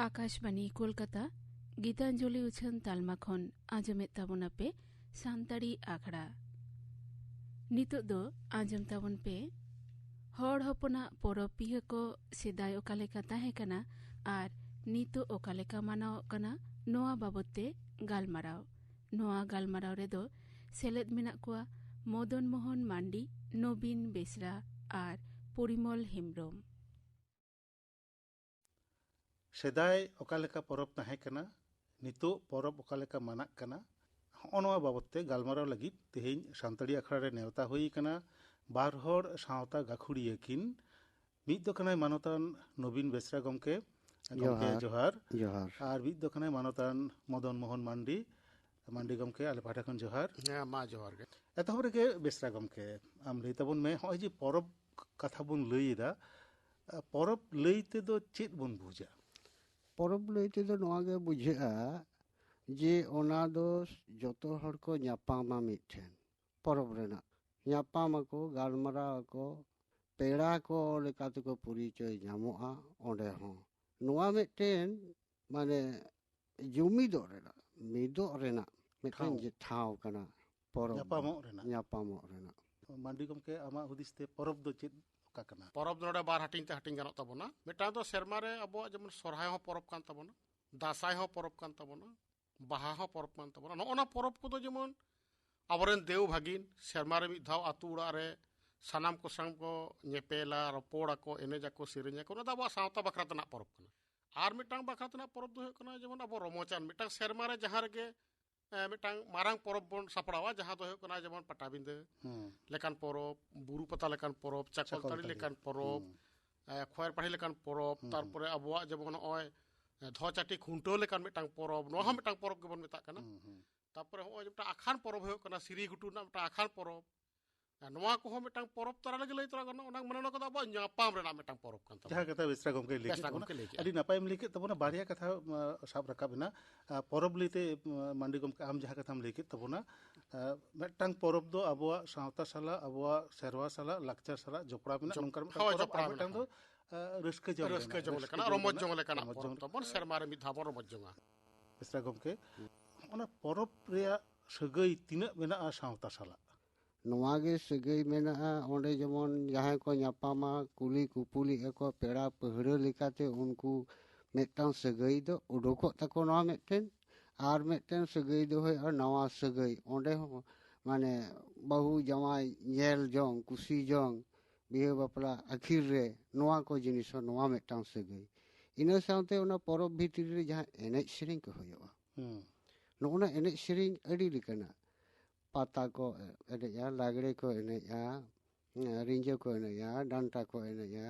ᱟᱠᱟᱥᱵᱟᱱᱤ ᱠᱳᱞᱠᱟᱛᱟ, ᱜᱤᱛᱟᱧᱡᱚᱞᱤ ᱩᱪᱷᱟᱹᱱ ᱛᱟᱞᱢᱟ ᱠᱷᱚᱱ ᱟᱸᱡᱚᱢᱮᱫ ᱛᱟᱵᱚᱱᱟᱯᱮ ᱥᱟᱱᱛᱟᱲᱤ ᱟᱠᱷᱲᱟ᱾ ᱱᱤᱛᱚᱜ ᱫᱚ ᱟᱸᱡᱚᱢ ᱛᱟᱵᱚᱱ ᱯᱮ ᱦᱚᱲ ᱦᱚᱯᱚᱱᱟᱜ ᱯᱚᱨᱚᱵᱽ ᱯᱤᱦᱟᱹ ᱠᱚ ᱥᱮᱫᱟᱭ ᱚᱠᱟ ᱞᱮᱠᱟ ᱛᱟᱦᱮᱸ ᱠᱟᱱᱟ ᱟᱨ ᱱᱤᱛᱚᱜ ᱚᱠᱟ ᱞᱮᱠᱟ ᱢᱟᱱᱟᱣᱚᱜ ᱠᱟᱱᱟ, ᱱᱚᱣᱟ ᱵᱟᱵᱚᱛ ᱛᱮ ᱜᱟᱞᱢᱟᱨᱟᱣ᱾ ᱱᱚᱣᱟ ᱜᱟᱞᱢᱟᱨᱟᱣ ᱨᱮᱫᱚ ᱥᱮᱞᱮᱫ ᱢᱮᱱᱟᱜ ᱠᱚᱣᱟ ᱢᱚᱫᱚᱱ ᱢᱳᱦᱚᱱ ᱢᱟᱱᱰᱤ, ᱱᱚᱵᱤᱱ ᱵᱮᱥᱨᱟ ᱟᱨ ᱯᱚᱨᱤᱢᱚᱞ ᱦᱮᱢᱵᱽᱨᱚᱢ᱾ ᱥᱮᱫᱟᱭ ᱚᱠᱟ ᱞᱮᱠᱟ ᱯᱚᱨᱚᱵᱽ ᱛᱟᱦᱮᱸ ᱠᱟᱱᱟ, ᱱᱤᱛᱚᱜ ᱯᱚᱨᱚᱵᱽ ᱚᱠᱟ ᱞᱮᱠᱟ ᱢᱟᱱᱟᱜ ᱠᱟᱱᱟ, ᱦᱚᱸᱜᱼᱚ ᱱᱚᱣᱟ ᱵᱟᱵᱚᱛ ᱛᱮ ᱜᱟᱞᱢᱟᱨᱟᱣ ᱞᱟᱹᱜᱤᱫ ᱛᱮᱦᱮᱧ ᱥᱟᱱᱛᱟᱲᱤ ᱟᱠᱷᱲᱟ ᱨᱮ ᱱᱮᱣᱛᱟ ᱦᱩᱭ ᱟᱠᱟᱱᱟ ᱵᱟᱨ ᱦᱚᱲ ᱥᱟᱶᱛᱟ ᱜᱟᱹᱠᱷᱩᱲᱤᱭᱟᱹ ᱠᱤᱱ᱾ ᱢᱤᱫ ᱫᱚ ᱠᱟᱱᱟᱭ ᱢᱟᱱᱚᱛᱟᱱ ᱱᱚᱵᱤᱱ ᱵᱮᱥᱨᱟ ᱜᱚᱢᱠᱮ, ᱜᱚᱢᱠᱮ ᱡᱚᱦᱟᱨ᱾ ᱡᱚᱦᱟᱨ᱾ ᱡᱚᱦᱟᱨ᱾ ᱟᱨ ᱢᱤᱫ ᱫᱚ ᱠᱟᱱᱟᱭ ᱢᱟᱱᱚᱛᱟᱱ ᱢᱚᱫᱚᱱ ᱢᱳᱦᱚᱱ ᱢᱟᱱᱰᱤ᱾ ᱢᱟᱱᱰᱤ ᱜᱚᱢᱠᱮ, ᱟᱞᱮ ᱯᱟᱦᱴᱟ ᱠᱷᱚᱱ ᱡᱚᱦᱟᱨ᱾ ᱦᱮᱸ, ᱢᱟ ᱡᱚᱦᱟᱨ ᱜᱮ᱾ ᱮᱛᱚᱦᱚᱵ ᱨᱮᱜᱮ ᱵᱮᱥᱨᱟ ᱜᱚᱢᱠᱮ, ᱟᱢ ᱞᱟᱹᱭ ᱛᱟᱵᱚᱱ ᱢᱮ, ᱦᱚᱸᱜᱼᱚᱭ ᱡᱮ ᱯᱚᱨᱚᱵᱽ ᱠᱟᱛᱷᱟ ᱵᱚᱱ ᱞᱟᱹᱭ ᱮᱫᱟ, ᱯᱚᱨᱚᱵᱽ ᱞᱟᱹᱭ ᱛᱮᱫᱚ ᱪᱮᱫ ᱵᱚᱱ ᱵᱩᱡᱟ? ᱯᱚᱨᱚᱵᱽ ᱞᱟᱹᱭ ᱛᱮᱫᱚ ᱱᱚᱣᱟ ᱜᱮ ᱵᱩᱡᱷᱟᱹᱜᱼᱟ ᱡᱮ ᱚᱱᱟ ᱫᱚ ᱡᱚᱛᱚ ᱦᱚᱲ ᱠᱚ ᱧᱟᱯᱟᱢᱟ ᱢᱤᱫ ᱴᱷᱮᱱ᱾ ᱯᱚᱨᱚᱵᱽ ᱨᱮᱱᱟᱜ᱾ ᱧᱟᱯᱟᱢ ᱟᱠᱚ, ᱜᱟᱞᱢᱟᱨᱟᱣ ᱟᱠᱚ, ᱯᱮᱲᱟ ᱠᱚ ᱞᱮᱠᱟ ᱛᱮᱠᱚ ᱯᱚᱨᱤᱪᱚᱭ ᱧᱟᱢᱚᱜᱼᱟ ᱚᱸᱰᱮ ᱦᱚᱸ᱾ ᱱᱚᱣᱟ ᱢᱤᱫᱴᱮᱱ ᱢᱟᱱᱮ ᱡᱩᱢᱤᱫᱚᱜ ᱨᱮᱱᱟᱜ, ᱢᱤᱫᱚᱜ ᱨᱮᱱᱟᱜ ᱢᱤᱫᱴᱮᱱ ᱴᱷᱟᱶ᱾ ᱡᱮ ᱴᱷᱟᱶ ᱠᱟᱱᱟ ᱯᱚᱨᱚᱵᱽ ᱫᱚ᱾ ᱧᱟᱯᱟᱢᱚᱜ ᱨᱮᱱᱟᱜ᱾ ᱧᱟᱯᱟᱢᱚᱜ ᱨᱮᱱᱟᱜ᱾ ᱢᱟᱱᱰᱤ ᱜᱚᱢᱠᱮ, ᱟᱢᱟᱜ ᱦᱩᱫᱤᱥ ᱛᱮ ᱯᱚᱨᱚᱵᱽ ᱫᱚ ᱪᱮᱫ ᱚᱠᱟ ᱠᱟᱱᱟ? ᱯᱚᱨᱚᱵᱽ ᱫᱚ ᱱᱚᱰᱮ ᱵᱟᱨ ᱦᱟᱹᱴᱤᱧ ᱛᱮ ᱦᱟᱹᱴᱤᱧ ᱜᱟᱱᱚᱜ ᱛᱟᱵᱚᱱᱟ᱾ ᱢᱤᱫᱴᱟᱝ ᱫᱚ ᱥᱮᱨᱢᱟ ᱨᱮ ᱟᱵᱚᱣᱟᱜ ᱡᱮᱢᱚᱱ ᱥᱚᱨᱦᱟᱭ ᱦᱚᱸ ᱯᱚᱨᱚᱵᱽ ᱠᱟᱱ ᱛᱟᱵᱚᱱᱟ, ᱫᱟᱸᱥᱟᱭ ᱦᱚᱸ ᱯᱚᱨᱚᱵᱽ ᱠᱟᱱ ᱛᱟᱵᱚᱱᱟ, ᱵᱟᱦᱟ ᱦᱚᱸ ᱯᱚᱨᱚᱵᱽ ᱠᱟᱱ ᱛᱟᱵᱚᱱᱟ᱾ ᱱᱚᱜᱼᱚ ᱱᱟ ᱯᱚᱨᱚᱵᱽ ᱠᱚᱫᱚ ᱡᱮᱢᱚᱱ ᱟᱵᱚᱨᱮᱱ ᱫᱮᱣ ᱵᱷᱟᱹᱜᱤᱱ ᱥᱮᱨᱢᱟ ᱨᱮ ᱢᱤᱫ ᱫᱷᱟᱣ ᱟᱹᱛᱩ ᱚᱲᱟᱜ ᱨᱮ ᱥᱟᱱᱟᱢ ᱠᱚ ᱥᱟᱶ ᱠᱚ ᱧᱮᱯᱮᱞᱟ, ᱨᱚᱯᱚᱲ ᱟᱠᱚ, ᱮᱱᱮᱡ ᱟᱠᱚ, ᱥᱮᱨᱮᱧ ᱟᱠᱚ, ᱚᱱᱟ ᱫᱚ ᱟᱵᱚᱣᱟᱜ ᱥᱟᱶᱛᱟ ᱵᱟᱠᱷᱨᱟ ᱛᱮᱱᱟᱜ ᱯᱚᱨᱚᱵᱽ ᱠᱟᱱᱟ᱾ ᱟᱨ ᱢᱤᱫᱴᱟᱝ ᱵᱟᱠᱷᱨᱟ ᱛᱮᱱᱟᱜ ᱯᱚᱨᱚᱵᱽ ᱫᱚ ᱦᱩᱭᱩᱜ ᱠᱟᱱᱟ ᱡᱮᱢᱚᱱ ᱟᱵᱚ ᱨᱚᱢᱚᱡᱟᱱ ᱢᱤᱫᱴᱟᱝ ᱥᱮᱨᱢᱟ ᱨᱮ ᱡᱟᱦᱟᱸ ᱨᱮᱜᱮ, ᱮ, ᱢᱤᱫᱴᱟᱝ ᱢᱟᱨᱟᱝ ᱯᱚᱨᱚᱵᱽ ᱵᱚᱱ ᱥᱟᱯᱲᱟᱣᱟ, ᱡᱟᱦᱟᱸ ᱫᱚ ᱦᱩᱭᱩᱜ ᱠᱟᱱᱟ ᱡᱮᱢᱚᱱ ᱯᱟᱴᱟᱵᱤᱸᱫᱟᱹ ᱦᱩᱸ᱾ ᱞᱮᱠᱟᱱ ᱯᱚᱨᱚᱵᱽ, ᱵᱩᱨᱩ ᱯᱟᱛᱟ ᱞᱮᱠᱟᱱ ᱯᱚᱨᱚᱵᱽ, ᱪᱟᱠᱚᱞᱛᱟᱹᱲᱤ ᱪᱟᱠᱚᱞᱛᱟᱹᱲᱤ᱾ ᱞᱮᱠᱟᱱ ᱯᱚᱨᱚᱵᱽ, ᱦᱩᱸ᱾ ᱮ, ᱠᱷᱚᱭᱮᱨ ᱯᱟᱹᱲᱦᱤ ᱞᱮᱠᱟᱱ ᱯᱚᱨᱚᱵᱽ, ᱦᱩᱸ, ᱦᱩᱸ᱾ ᱛᱟᱨᱯᱚᱨᱮ ᱟᱵᱚᱣᱟᱜ ᱡᱮᱢᱚᱱ ᱱᱚᱜᱼᱚᱭ, ᱮ, ᱫᱷᱚᱪᱟᱹᱴᱤ ᱠᱷᱩᱱᱴᱟᱹᱣ ᱞᱮᱠᱟᱱ ᱢᱤᱫᱴᱟᱝ ᱯᱚᱨᱚᱵᱽ, ᱱᱚᱣᱟ ᱦᱚᱸ ᱦᱩᱸ᱾ ᱢᱤᱫᱴᱟᱝ ᱯᱚᱨᱚᱵᱽ ᱜᱮᱵᱚᱱ ᱢᱮᱛᱟᱜ ᱠᱟᱱᱟ᱾ ᱦᱩᱸ, ᱦᱩᱸ᱾ ᱛᱟᱨᱯᱚᱨᱮ ᱱᱚᱜᱼᱚᱭ ᱡᱮ ᱢᱤᱫᱴᱟᱝ ᱟᱠᱷᱟᱱ ᱯᱚᱨᱚᱵᱽ ᱦᱩᱭᱩᱜ ᱠᱟᱱᱟ, ᱥᱤᱨᱤ ᱜᱷᱩᱴᱩ ᱨᱮᱱᱟᱜ ᱢᱤᱫᱴᱟᱝ ᱟᱠᱷᱟᱱ ᱯᱚᱨᱚᱵᱽ, ᱟᱨ ᱱᱚᱣᱟ ᱠᱚᱦᱚᱸ ᱢᱤᱫᱴᱟᱝ ᱯᱚᱨᱚᱵᱽ ᱛᱟᱨᱟ ᱨᱮᱜᱮ ᱞᱟᱹᱭ ᱛᱚᱨᱟ ᱜᱟᱱᱚᱜᱼᱟ᱾ ᱚᱱᱟ ᱢᱟᱱᱮ ᱱᱚᱣᱟ ᱠᱚᱫᱚ ᱟᱵᱚᱣᱟᱜ ᱧᱟᱯᱟᱢ ᱨᱮᱱᱟᱜ ᱢᱤᱫᱴᱟᱝ ᱯᱚᱨᱚᱵᱽ ᱠᱟᱱ ᱛᱟᱵᱚᱱᱟ᱾ ᱡᱟᱦᱟᱸ ᱠᱟᱛᱷᱟ ᱵᱮᱥᱨᱟ ᱜᱚᱢᱠᱮ ᱞᱟᱹᱭ ᱠᱮᱫ ᱵᱮᱥᱨᱟ ᱛᱟᱵᱚᱱᱟ᱾ ᱜᱚᱢᱠᱮ ᱞᱟᱹᱭ ᱠᱮᱫ ᱟᱹᱰᱤ ᱛᱟᱵᱚᱱᱟ᱾ ᱱᱟᱯᱟᱭᱮᱢ ᱞᱟᱹᱭ ᱠᱮᱫ ᱛᱟᱵᱚᱱᱟ, ᱵᱟᱨᱭᱟ ᱠᱟᱛᱷᱟ, ᱢᱟ, ᱥᱟᱵ ᱨᱟᱠᱟᱵ ᱮᱱᱟ᱾ ᱟ, ᱯᱚᱨᱚᱵᱽ ᱞᱟᱹᱭᱛᱮ, ᱢᱟ, ᱢᱟᱱᱰᱤ ᱜᱚᱢᱠᱮ, ᱟᱢ ᱡᱟᱦᱟᱸ ᱠᱟᱛᱷᱟᱢ ᱞᱟᱹᱭ ᱠᱮᱫ ᱛᱟᱵᱚᱱᱟ, ᱟ, ᱢᱤᱫᱴᱟᱝ ᱯᱚᱨᱚᱵᱽ ᱫᱚ ᱟᱵᱚᱣᱟᱜ ᱥᱟᱶᱛᱟ ᱥᱟᱞᱟᱜ, ᱟᱵᱚᱣᱟᱜ ᱥᱮᱨᱣᱟ ᱥᱟᱞᱟᱜ, ᱞᱟᱠᱪᱟᱨ ᱥᱟᱞᱟᱜ ᱡᱚᱯᱲᱟᱣ ᱢᱮᱱᱟᱜ ᱡᱚᱯ-, ᱱᱚᱝᱠᱟᱱ ᱢᱤᱫᱴᱟᱝ ᱦᱳᱭ, ᱯᱚᱨᱚᱵᱽ, ᱡᱚᱯᱲᱟᱣ ᱟᱨ ᱢᱤᱫᱴᱟᱝ ᱢᱮᱱᱟᱜᱼᱟ᱾ ᱫᱚ, ᱟ, ᱨᱟᱹᱥᱠᱟᱹ ᱡᱚᱝ ᱨᱟᱹᱥᱠᱟᱹ ᱨᱮᱱᱟᱜ, ᱡᱚᱝ ᱨᱟᱹᱥᱠᱟᱹ ᱞᱮᱠᱟᱱᱟᱜ, ᱡᱚᱝ ᱨᱚᱢᱚᱡᱽ ᱨᱮᱱᱟᱜ, ᱡᱚᱝ ᱞᱮᱠᱟᱱᱟᱜ ᱨᱚᱢᱚᱡᱽ ᱯᱚᱨᱚᱵᱽ ᱡᱚᱝ ᱛᱟᱵᱚᱱ, ᱨᱮᱱᱟᱜ᱾ ᱥᱮᱨᱢᱟ ᱨᱮ ᱢᱤᱫ ᱫᱷᱟᱣ ᱵᱚᱱ ᱨᱚᱢᱚᱡᱽ ᱡᱚᱝᱟ᱾ ᱵᱮᱥᱨᱟ ᱜᱚᱢᱠᱮ, ᱦᱩᱸ᱾ ᱚᱱᱟ ᱯᱚᱨᱚᱵᱽ ᱨᱮᱭᱟᱜ ᱥᱟᱹᱜᱟᱹᱭ ᱛᱤᱱᱟᱹᱜ ᱢᱮᱱᱟᱜᱼᱟ ᱥᱟᱶᱛᱟ ᱥᱟᱞᱟᱜ? ᱱᱚᱣᱟ ᱜᱮ ᱥᱟᱹᱜᱟᱹᱭ ᱢᱮᱱᱟᱜᱼᱟ᱾ ᱚᱸᱰᱮ ᱡᱮᱢᱚᱱ ᱡᱟᱦᱟᱸᱭ ᱠᱚ ᱧᱟᱯᱟᱢᱟ, ᱠᱩᱞᱤ ᱠᱩᱯᱩᱞᱤᱜ ᱟᱠᱚ, ᱯᱮᱲᱟ ᱯᱟᱹᱦᱲᱟᱹ ᱞᱮᱠᱟᱛᱮ ᱩᱱᱠᱩ ᱢᱤᱫᱴᱟᱝ ᱥᱟᱹᱜᱟᱹᱭ ᱫᱚ ᱩᱰᱩᱠᱚᱜ ᱛᱟᱠᱚ ᱱᱚᱣᱟ ᱢᱤᱫᱴᱮᱱ᱾ ᱟᱨ ᱢᱤᱫᱴᱮᱱ ᱥᱟᱹᱜᱟᱹᱭ ᱫᱚ ᱦᱩᱭᱩᱜᱼᱟ ᱱᱟᱣᱟ ᱥᱟᱹᱜᱟᱹᱭ᱾ ᱚᱸᱰᱮ ᱦᱚᱸ ᱢᱟᱱᱮ ᱵᱟᱹᱦᱩ ᱡᱟᱶᱟᱭ ᱧᱮᱞ ᱡᱚᱝ, ᱠᱩᱥᱤ ᱡᱚᱝ, ᱵᱤᱦᱟᱹ ᱵᱟᱯᱞᱟ ᱟᱹᱠᱷᱤᱨ ᱨᱮ ᱱᱚᱣᱟ ᱠᱚ ᱡᱤᱱᱤᱥ ᱦᱚᱸ ᱱᱚᱣᱟ ᱢᱤᱫᱴᱟᱝ ᱥᱟᱹᱜᱟᱹᱭ᱾ ᱤᱱᱟᱹ ᱥᱟᱶᱛᱮ ᱚᱱᱟ ᱯᱚᱨᱚᱵᱽ ᱵᱷᱤᱛᱨᱤ ᱨᱮ ᱡᱟᱦᱟᱸ ᱮᱱᱮᱡ ᱥᱮᱨᱮᱧ ᱠᱚ ᱦᱩᱭᱩᱜᱼᱟ, ᱦᱩᱸ᱾ ᱱᱚᱜᱼᱚ ᱱᱟ ᱮᱱᱮᱡ ᱥᱮᱨᱮᱧ ᱟᱹᱰᱤ ᱞᱮᱠᱟᱱᱟᱜ᱾ ᱯᱟᱛᱟ ᱠᱚ ᱮᱱᱮᱡᱼᱟ, ᱞᱟᱜᱽᱲᱮ ᱠᱚ ᱮᱱᱮᱡᱼᱟ, ᱨᱤᱸᱡᱟᱹ ᱠᱚ ᱮᱱᱮᱡᱼᱟ, ᱰᱟᱱᱴᱟ ᱠᱚ ᱮᱱᱮᱡᱼᱟ᱾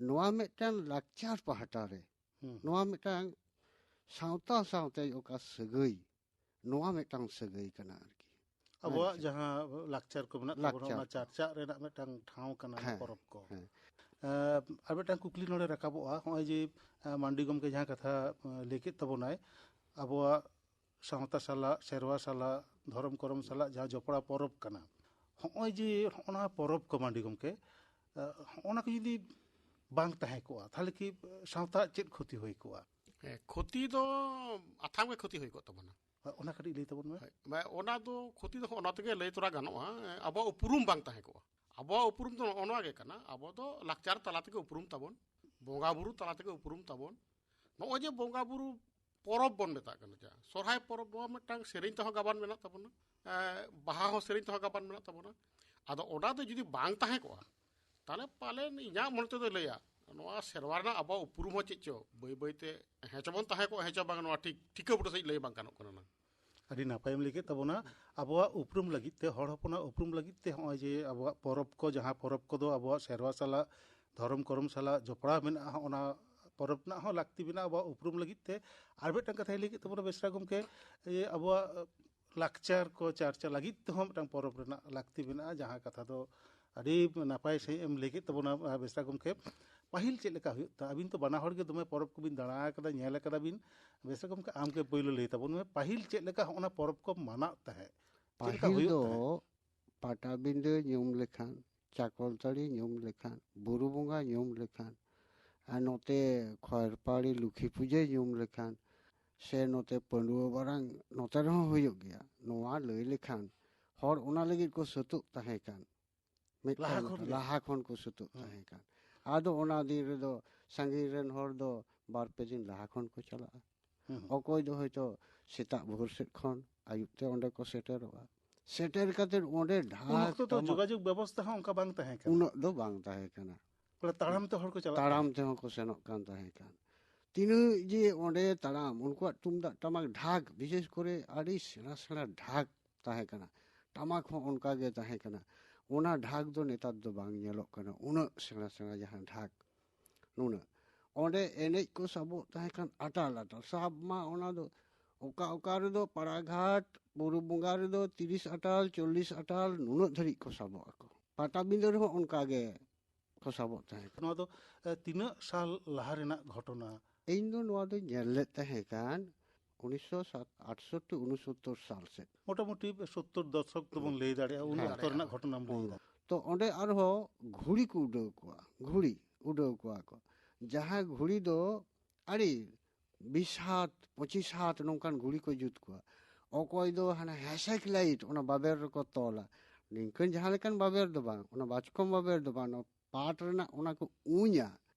ᱱᱚᱣᱟ ᱢᱤᱫᱴᱟᱝ ᱞᱟᱠᱪᱟᱨ ᱯᱟᱦᱴᱟ ᱨᱮ, ᱦᱩᱸ, ᱦᱩᱸ᱾ ᱱᱚᱣᱟ ᱢᱤᱫᱴᱟᱝ ᱥᱟᱶᱛᱟ ᱥᱟᱶᱛᱮ ᱚᱠᱟ ᱥᱟᱹᱜᱟᱹᱭ, ᱱᱚᱣᱟ ᱢᱤᱫᱴᱟᱝ ᱥᱟᱹᱜᱟᱹᱭ ᱠᱟᱱᱟ ᱟᱨᱠᱤ᱾ ᱟᱵᱚᱣᱟᱜ ᱟᱪᱪᱷᱟ᱾ ᱡᱟᱦᱟᱸ ᱞᱟᱠᱪᱟᱨ ᱠᱚ ᱢᱮᱱᱟᱜ ᱛᱟᱵᱚᱱᱟ, ᱞᱟᱠᱪᱟᱨ ᱚᱱᱟ ᱠᱚ᱾ ᱪᱟᱨᱪᱟᱜ ᱨᱮᱱᱟᱜ ᱢᱤᱫᱴᱟᱝ ᱴᱷᱟᱶ ᱠᱟᱱᱟ ᱦᱮᱸ, ᱯᱚᱨᱚᱵᱽ ᱠᱚ᱾ ᱦᱮᱸ᱾ ᱮᱸ, ᱟᱨ ᱢᱤᱫᱴᱟᱝ ᱠᱩᱠᱞᱤ ᱱᱚᱰᱮ ᱨᱟᱠᱟᱵᱚᱜᱼᱟ, ᱱᱚᱜᱼᱚᱭ ᱡᱮ, ᱮᱸ, ᱢᱟᱱᱰᱤ ᱜᱚᱢᱠᱮ ᱡᱟᱦᱟᱸ ᱠᱟᱛᱷᱟ, ᱮᱸ, ᱞᱟᱹᱭ ᱠᱮᱫ ᱛᱟᱵᱚᱱᱟᱭ, ᱟᱵᱚᱣᱟᱜ ᱥᱟᱶᱛᱟ ᱥᱟᱞᱟᱜ, ᱥᱮᱨᱣᱟ ᱥᱟᱞᱟᱜ, ᱫᱷᱚᱨᱚᱢ ᱠᱚᱨᱚᱢ ᱥᱟᱞᱟᱜ ᱡᱟᱦᱟᱸ ᱡᱚᱯᱲᱟᱣ ᱯᱚᱨᱚᱵᱽ ᱠᱟᱱᱟ, ᱦᱚᱸᱜᱼᱚᱭ ᱡᱮ ᱦᱚᱸᱜᱼᱚ ᱱᱚᱣᱟ ᱯᱚᱨᱚᱵᱽ ᱠᱚ ᱢᱟᱹᱱᱰᱤ ᱜᱚᱢᱠᱮ, ᱟᱸ, ᱦᱚᱸᱜᱼᱚ ᱱᱟ ᱠᱚ ᱡᱩᱫᱤ ᱵᱟᱝ ᱛᱟᱦᱮᱸ ᱠᱚᱜᱼᱟ, ᱛᱟᱦᱚᱞᱮ ᱠᱤ ᱥᱟᱶᱛᱟ ᱪᱮᱫ ᱠᱷᱚᱛᱤ ᱦᱩᱭ ᱠᱚᱜᱼᱟ? ᱦᱮᱸ, ᱠᱷᱚᱛᱤ ᱫᱚ ᱟᱛᱷᱟᱢ ᱜᱮ ᱠᱷᱚᱛᱤ ᱦᱩᱭ ᱠᱚᱜ ᱛᱟᱵᱚᱱᱟ᱾ ᱦᱳᱭ, ᱚᱱᱟ ᱠᱟᱹᱴᱤᱡ ᱞᱟᱹᱭ ᱛᱟᱵᱚᱱ ᱢᱮ᱾ ᱦᱳᱭ, ᱢᱟ, ᱚᱱᱟ ᱫᱚ ᱠᱷᱚᱛᱤ ᱫᱚ ᱚᱱᱟ ᱛᱮᱜᱮ ᱞᱟᱹᱭ ᱛᱚᱨᱟ ᱜᱟᱱᱚᱜᱼᱟ, ᱟᱵᱚᱣᱟᱜ ᱩᱯᱨᱩᱢ ᱵᱟᱝ ᱛᱟᱦᱮᱸ ᱠᱚᱜᱼᱟ᱾ ᱟᱵᱚᱣᱟᱜ ᱩᱯᱨᱩᱢ ᱫᱚ ᱱᱚᱜᱼᱚ ᱱᱚᱣᱟ ᱜᱮ ᱠᱟᱱᱟ, ᱟᱵᱚ ᱫᱚ ᱞᱟᱠᱪᱟᱨ ᱛᱟᱞᱟ ᱛᱮᱜᱮ ᱩᱯᱨᱩᱢ ᱛᱟᱵᱚᱱ, ᱵᱚᱸᱜᱟ ᱵᱩᱨᱩ ᱛᱟᱞᱟ ᱛᱮᱜᱮ ᱩᱯᱨᱩᱢ ᱛᱟᱵᱚᱱ᱾ ᱱᱚᱜᱼᱚᱭ ᱡᱮ ᱵᱚᱸᱜᱟ ᱵᱩᱨᱩ ᱯᱚᱨᱚᱵᱽ ᱵᱚᱱ ᱢᱮᱛᱟᱜ ᱠᱟᱱᱟ, ᱡᱟᱦᱟᱸ ᱥᱚᱨᱦᱟᱭ ᱯᱚᱨᱚᱵᱽ, ᱱᱚᱣᱟ ᱢᱤᱫᱴᱟᱝ ᱥᱮᱨᱮᱧ ᱛᱮᱦᱚᱸ ᱜᱟᱵᱟᱱ ᱢᱮᱱᱟᱜ ᱛᱟᱵᱚᱱᱟ, ᱮ, ᱵᱟᱦᱟ ᱦᱚᱸ ᱥᱮᱨᱮᱧ ᱛᱮᱦᱚᱸ ᱜᱟᱵᱟᱱ ᱢᱮᱱᱟᱜ ᱛᱟᱵᱚᱱᱟ᱾ ᱟᱫᱚ ᱚᱱᱟ ᱫᱚ ᱡᱩᱫᱤ ᱵᱟᱝ ᱛᱟᱦᱮᱸ ᱠᱚᱜᱼᱟ, ᱛᱟᱦᱚᱞᱮ ᱯᱟᱞᱮᱱ ᱤᱧᱟᱹᱜ ᱢᱚᱱᱮ ᱛᱮᱫᱚᱭ ᱞᱟᱹᱭᱟ, ᱱᱚᱣᱟ ᱥᱮᱨᱣᱟ ᱨᱮᱱᱟᱜ ᱟᱵᱚᱣᱟᱜ ᱩᱯᱨᱩᱢ ᱦᱚᱸ ᱪᱮᱫ ᱪᱚ ᱵᱟᱹᱭ ᱵᱟᱹᱭᱛᱮ ᱦᱮᱸ ᱪᱚ ᱵᱚᱱ ᱛᱟᱦᱮᱸ ᱠᱚᱜᱼᱟ, ᱦᱮᱸ ᱪᱚ ᱵᱟᱝ, ᱱᱚᱣᱟ ᱴᱷᱤᱠ ᱴᱷᱤᱠᱟᱹ ᱵᱩᱴᱟᱹ ᱥᱟᱺᱦᱤᱡ ᱞᱟᱹᱭ ᱵᱟᱝ ᱜᱟᱱᱚᱜ ᱠᱟᱱᱟ ᱱᱟᱝ᱾ ᱟᱹᱰᱤ ᱱᱟᱯᱟᱭᱮᱢ ᱞᱟᱹᱭ ᱠᱮᱫ ᱛᱟᱵᱚᱱᱟ᱾ ᱟᱵᱚᱣᱟᱜ ᱩᱯᱨᱩᱢ ᱞᱟᱹᱜᱤᱫ ᱛᱮ, ᱦᱚᱲ ᱦᱚᱯᱚᱱᱟᱜ ᱩᱯᱨᱩᱢ ᱞᱟᱹᱜᱤᱫ ᱛᱮ ᱦᱚᱸᱜᱼᱚᱭ ᱡᱮ ᱟᱵᱚᱣᱟᱜ ᱯᱚᱨᱚᱵᱽ ᱠᱚ, ᱡᱟᱦᱟᱸ ᱯᱚᱨᱚᱵᱽ ᱠᱚᱫᱚ ᱟᱵᱚᱣᱟᱜ ᱥᱮᱨᱣᱟ ᱥᱟᱞᱟᱜ, ᱫᱷᱚᱨᱚᱢ ᱠᱚᱨᱚᱢ ᱥᱟᱞᱟᱜ ᱡᱚᱯᱲᱟᱣ ᱢᱮᱱᱟᱜᱼᱟ, ᱚᱱᱟ ᱯᱚᱨᱚᱵᱽ ᱨᱮᱱᱟᱜ ᱦᱚᱸ ᱞᱟᱹᱠᱛᱤ ᱢᱮᱱᱟᱜᱼᱟ ᱟᱵᱚᱣᱟᱜ ᱩᱯᱨᱩᱢ ᱞᱟᱹᱜᱤᱫ ᱛᱮ᱾ ᱟᱨ ᱢᱤᱫᱴᱟᱝ ᱠᱟᱛᱷᱟᱭ ᱞᱟᱹᱭ ᱠᱮᱫ ᱛᱟᱵᱚᱱᱟ ᱵᱮᱥᱨᱟ ᱜᱚᱢᱠᱮ, ᱡᱮ ᱟᱵᱚᱣᱟᱜ ᱞᱟᱠᱪᱟᱨ ᱠᱚ ᱪᱟᱨᱪᱟ ᱞᱟᱹᱜᱤᱫ ᱛᱮᱦᱚᱸ ᱢᱤᱫᱴᱟᱝ ᱯᱚᱨᱚᱵᱽ ᱨᱮᱱᱟᱜ ᱞᱟᱹᱠᱛᱤ ᱢᱮᱱᱟᱜᱼᱟ, ᱡᱟᱦᱟᱸ ᱠᱟᱛᱷᱟ ᱫᱚ ᱟᱹᱰᱤ ᱱᱟᱯᱟᱭ ᱥᱟᱺᱦᱤᱡ ᱮᱢ ᱞᱟᱹᱭ ᱠᱮᱫ ᱛᱟᱵᱚᱱᱟ, ᱟᱨ ᱵᱮᱥᱨᱟ ᱜᱚᱢᱠᱮ᱾ ᱯᱟᱹᱦᱤᱞ ᱪᱮᱫ ᱞᱮᱠᱟ ᱦᱩᱭᱩᱜ ᱛᱟᱦᱮᱸ? ᱟᱹᱵᱤᱱ ᱛᱚ ᱵᱟᱱᱟ ᱦᱚᱲ ᱜᱮ ᱫᱚᱢᱮ ᱯᱚᱨᱚᱵᱽ ᱠᱚᱵᱤᱱ ᱫᱟᱬᱟ ᱟᱠᱟᱫᱟ, ᱧᱮᱞ ᱟᱠᱟᱫᱟ ᱵᱤᱱ᱾ ᱵᱮᱥᱨᱟ ᱜᱚᱢᱠᱮ, ᱟᱢ ᱜᱮ ᱯᱳᱭᱞᱳ ᱞᱟᱹᱭ ᱛᱟᱵᱚᱱ ᱢᱮ, ᱯᱟᱹᱦᱤᱞ ᱪᱮᱫ ᱞᱮᱠᱟ ᱦᱚᱸᱜᱼᱚ ᱱᱟ ᱯᱚᱨᱚᱵᱽ ᱠᱚ ᱢᱟᱱᱟᱜ ᱛᱟᱦᱮᱸᱫ? ᱪᱮᱫ ᱞᱮᱠᱟ ᱯᱟᱹᱦᱤᱞ ᱦᱩᱭᱩᱜ ᱫᱚ ᱛᱟᱦᱮᱸᱫ? ᱯᱟᱴᱟᱵᱤᱸᱫᱟᱹ ᱧᱩᱢ ᱞᱮᱠᱷᱟᱱ, ᱪᱟᱠᱚᱞᱛᱟᱹᱲᱤ ᱧᱩᱢ ᱞᱮᱠᱷᱟᱱ, ᱵᱩᱨᱩ ᱵᱚᱸᱜᱟ ᱧᱩᱢ ᱞᱮᱠᱷᱟᱱ, ᱟᱨ ᱱᱚᱛᱮ ᱠᱷᱚᱭᱨᱯᱟᱲᱤ ᱞᱩᱠᱷᱤ ᱯᱩᱡᱟᱹ ᱧᱩᱢ ᱞᱮᱠᱷᱟᱱ, ᱥᱮ ᱱᱚᱛᱮ ᱯᱟᱺᱰᱩᱣᱟᱹ ᱵᱟᱨᱟᱝ ᱱᱚᱛᱮ ᱨᱮᱦᱚᱸ ᱦᱩᱭᱩᱜ ᱜᱮᱭᱟ, ᱱᱚᱣᱟ ᱞᱟᱹᱭ ᱞᱮᱠᱷᱟᱱ ᱦᱚᱲ ᱚᱱᱟ ᱞᱟᱹᱜᱤᱫ ᱠᱚ ᱥᱟᱹᱛᱚᱜ ᱛᱟᱦᱮᱸ ᱠᱟᱱ᱾ ᱢᱤᱫᱴᱟᱝ ᱞᱟᱦᱟ ᱠᱷᱚᱱ ᱜᱮ? ᱞᱟᱦᱟ ᱠᱷᱚᱱ ᱠᱚ ᱥᱟᱹᱛᱚᱜ ᱛᱟᱦᱮᱸ ᱠᱟᱱ᱾ ᱟᱫᱚ ᱚᱱᱟ ᱫᱤᱱ ᱨᱮᱫᱚ ᱥᱟᱺᱜᱤᱧ ᱨᱮᱱ ᱦᱚᱲ ᱫᱚ ᱵᱟᱨ ᱯᱮ ᱫᱤᱱ ᱞᱟᱦᱟ ᱠᱷᱚᱱ ᱠᱚ ᱪᱟᱞᱟᱜᱼᱟ᱾ ᱦᱩᱸ᱾ ᱚᱠᱚᱭ ᱫᱚ ᱦᱚᱭᱛᱳ ᱥᱮᱛᱟᱜ ᱵᱷᱳᱨ ᱥᱮᱫ ᱠᱷᱚᱱ ᱟᱹᱭᱩᱵ ᱛᱮ ᱚᱸᱰᱮ ᱠᱚ ᱥᱮᱴᱮᱨᱚᱜᱼᱟ᱾ ᱥᱮᱴᱮᱨ ᱠᱟᱛᱮ ᱚᱸᱰᱮ ᱩᱱ ᱰᱷᱟᱠ ᱚᱠᱛᱚ ᱫᱚ ᱴᱟᱢᱟᱠ- ᱡᱳᱜᱟᱡᱳᱜᱽ ᱵᱮᱵᱚᱥᱛᱷᱟ ᱦᱚᱸ ᱚᱱᱠᱟ ᱵᱟᱝ ᱛᱟᱦᱮᱸ ᱠᱟᱱᱟ᱾ ᱩᱱᱟᱹᱜ ᱫᱚ ᱵᱟᱝ ᱛᱟᱦᱮᱸ ᱠᱟᱱᱟ᱾ ᱵᱚᱞᱮ ᱛᱟᱲᱟᱢ ᱛᱮ ᱦᱚᱲ ᱠᱚ ᱪᱟᱞᱟᱜ ᱛᱟᱲᱟᱢ ᱛᱟᱦᱮᱸᱫ᱾ ᱛᱮᱦᱚᱸ ᱠᱚ ᱥᱮᱱᱚᱜ ᱠᱟᱱ ᱛᱟᱦᱮᱸ ᱠᱟᱱ᱾ ᱛᱤᱱᱟᱹᱜ ᱡᱮ ᱚᱸᱰᱮ ᱛᱟᱲᱟᱢ, ᱩᱱᱠᱩᱣᱟᱜ ᱛᱩᱢᱫᱟᱜ ᱴᱟᱢᱟᱠ ᱰᱷᱟᱠ, ᱵᱤᱥᱮᱥ ᱠᱚᱨᱮ ᱟᱹᱰᱤ ᱥᱮᱬᱟ ᱥᱮᱬᱟ ᱰᱷᱟᱠ ᱛᱟᱦᱮᱸ ᱠᱟᱱᱟ, ᱴᱟᱢᱟᱠ ᱦᱚᱸ ᱚᱱᱠᱟ ᱜᱮ ᱛᱟᱦᱮᱸ ᱠᱟᱱᱟ᱾ ᱚᱱᱟ ᱰᱷᱟᱠ ᱫᱚ ᱱᱮᱛᱟᱨ ᱫᱚ ᱵᱟᱝ ᱧᱮᱞᱚᱜ ᱠᱟᱱᱟ, ᱩᱱᱟᱹᱜ ᱥᱮᱬᱟ ᱥᱮᱬᱟ ᱡᱟᱦᱟᱸ ᱰᱷᱟᱠ, ᱱᱩᱱᱟᱹᱜ ᱚᱸᱰᱮ ᱮᱱᱮᱡ ᱠᱚ ᱥᱟᱵᱚᱜ ᱛᱟᱦᱮᱸ ᱠᱟᱱ ᱟᱴᱟᱞ ᱟᱴᱟᱞ ᱥᱟᱵ ᱢᱟ, ᱚᱱᱟ ᱫᱚ ᱚᱠᱟ ᱚᱠᱟ ᱨᱮᱫᱚ ᱯᱟᱲᱟᱜᱷᱟᱴ ᱵᱩᱨᱩ ᱵᱚᱸᱜᱟ ᱨᱮᱫᱚ ᱛᱤᱨᱤᱥ ᱟᱴᱟᱞ, ᱪᱚᱞᱞᱤᱥ ᱟᱴᱟᱞ ᱱᱩᱱᱟᱹᱜ ᱫᱷᱟᱹᱨᱤᱡ ᱠᱚ ᱥᱟᱵᱚᱜ ᱟᱠᱚ᱾ ᱯᱟᱴᱟᱵᱤᱸᱫᱟᱹ ᱨᱮᱦᱚᱸ ᱚᱱᱠᱟ ᱜᱮ ᱠᱚ ᱥᱟᱵᱚᱜ ᱛᱟᱦᱮᱸ ᱠᱟᱱᱟ᱾ ᱱᱚᱣᱟ ᱫᱚ ᱮ, ᱛᱤᱱᱟᱹᱜ ᱥᱟᱞ ᱞᱟᱦᱟ ᱨᱮᱱᱟᱜ ᱜᱷᱚᱴᱚᱱᱟ? ᱤᱧ ᱫᱚ ᱱᱚᱣᱟ ᱫᱚᱧ ᱧᱮᱞ ᱞᱮᱫ ᱛᱟᱦᱮᱸ ᱠᱟᱱ ᱩᱱᱤᱥᱥᱚ ᱟᱴᱥᱚᱴᱴᱤ ᱩᱱᱩᱥᱚᱛᱛᱚᱨ ᱥᱟᱞ ᱥᱮᱫ᱾ ᱢᱚᱴᱟᱢᱩᱴᱤ ᱥᱳᱛᱛᱚᱨ ᱫᱚᱥᱚᱠ ᱫᱚᱵᱚᱱ ᱞᱟᱹᱭ ᱫᱟᱲᱮᱭᱟᱜᱼᱟ, ᱩᱱ ᱦᱮᱸ᱾ ᱚᱠᱛᱚ ᱨᱮᱱᱟᱜ ᱜᱷᱚᱴᱚᱱᱟᱢ ᱞᱟᱹᱭ ᱮᱫᱟ᱾ ᱛᱚ ᱚᱸᱰᱮ ᱟᱨᱦᱚᱸ ᱜᱷᱩᱲᱤ ᱠᱚ ᱩᱰᱟᱹᱣ ᱠᱚᱣᱟ, ᱜᱷᱩᱲᱤ ᱩᱰᱟᱹᱣ ᱠᱚᱣᱟ ᱠᱚ᱾ ᱡᱟᱦᱟᱸ ᱜᱷᱩᱲᱤ ᱫᱚ ᱟᱹᱰᱤ ᱵᱤᱥ ᱦᱟᱛ, ᱯᱚᱸᱪᱤᱥ ᱦᱟᱛ ᱱᱚᱝᱠᱟᱱ ᱜᱷᱩᱲᱤ ᱠᱚ ᱡᱩᱛ ᱠᱚᱣᱟ᱾ ᱚᱠᱚᱭ ᱫᱚ ᱦᱟᱱᱮ ᱦᱮᱸᱥᱮᱠ ᱞᱟᱭᱤᱴ ᱚᱱᱟ ᱵᱟᱵᱮᱨ ᱨᱮᱠᱚ ᱛᱚᱞᱟ᱾ ᱱᱤᱝᱠᱟᱹᱱ ᱡᱟᱦᱟᱸ ᱞᱮᱠᱟᱱ ᱵᱟᱵᱮᱨ ᱫᱚ ᱵᱟᱝ, ᱚᱱᱟ ᱵᱟᱪᱠᱚᱢ ᱵᱟᱵᱮᱨ ᱫᱚ ᱵᱟᱝ, ᱚᱱᱟ ᱯᱟᱴ ᱨᱮᱱᱟᱜ ᱚᱱᱟ ᱠᱚ ᱩᱧᱟ᱾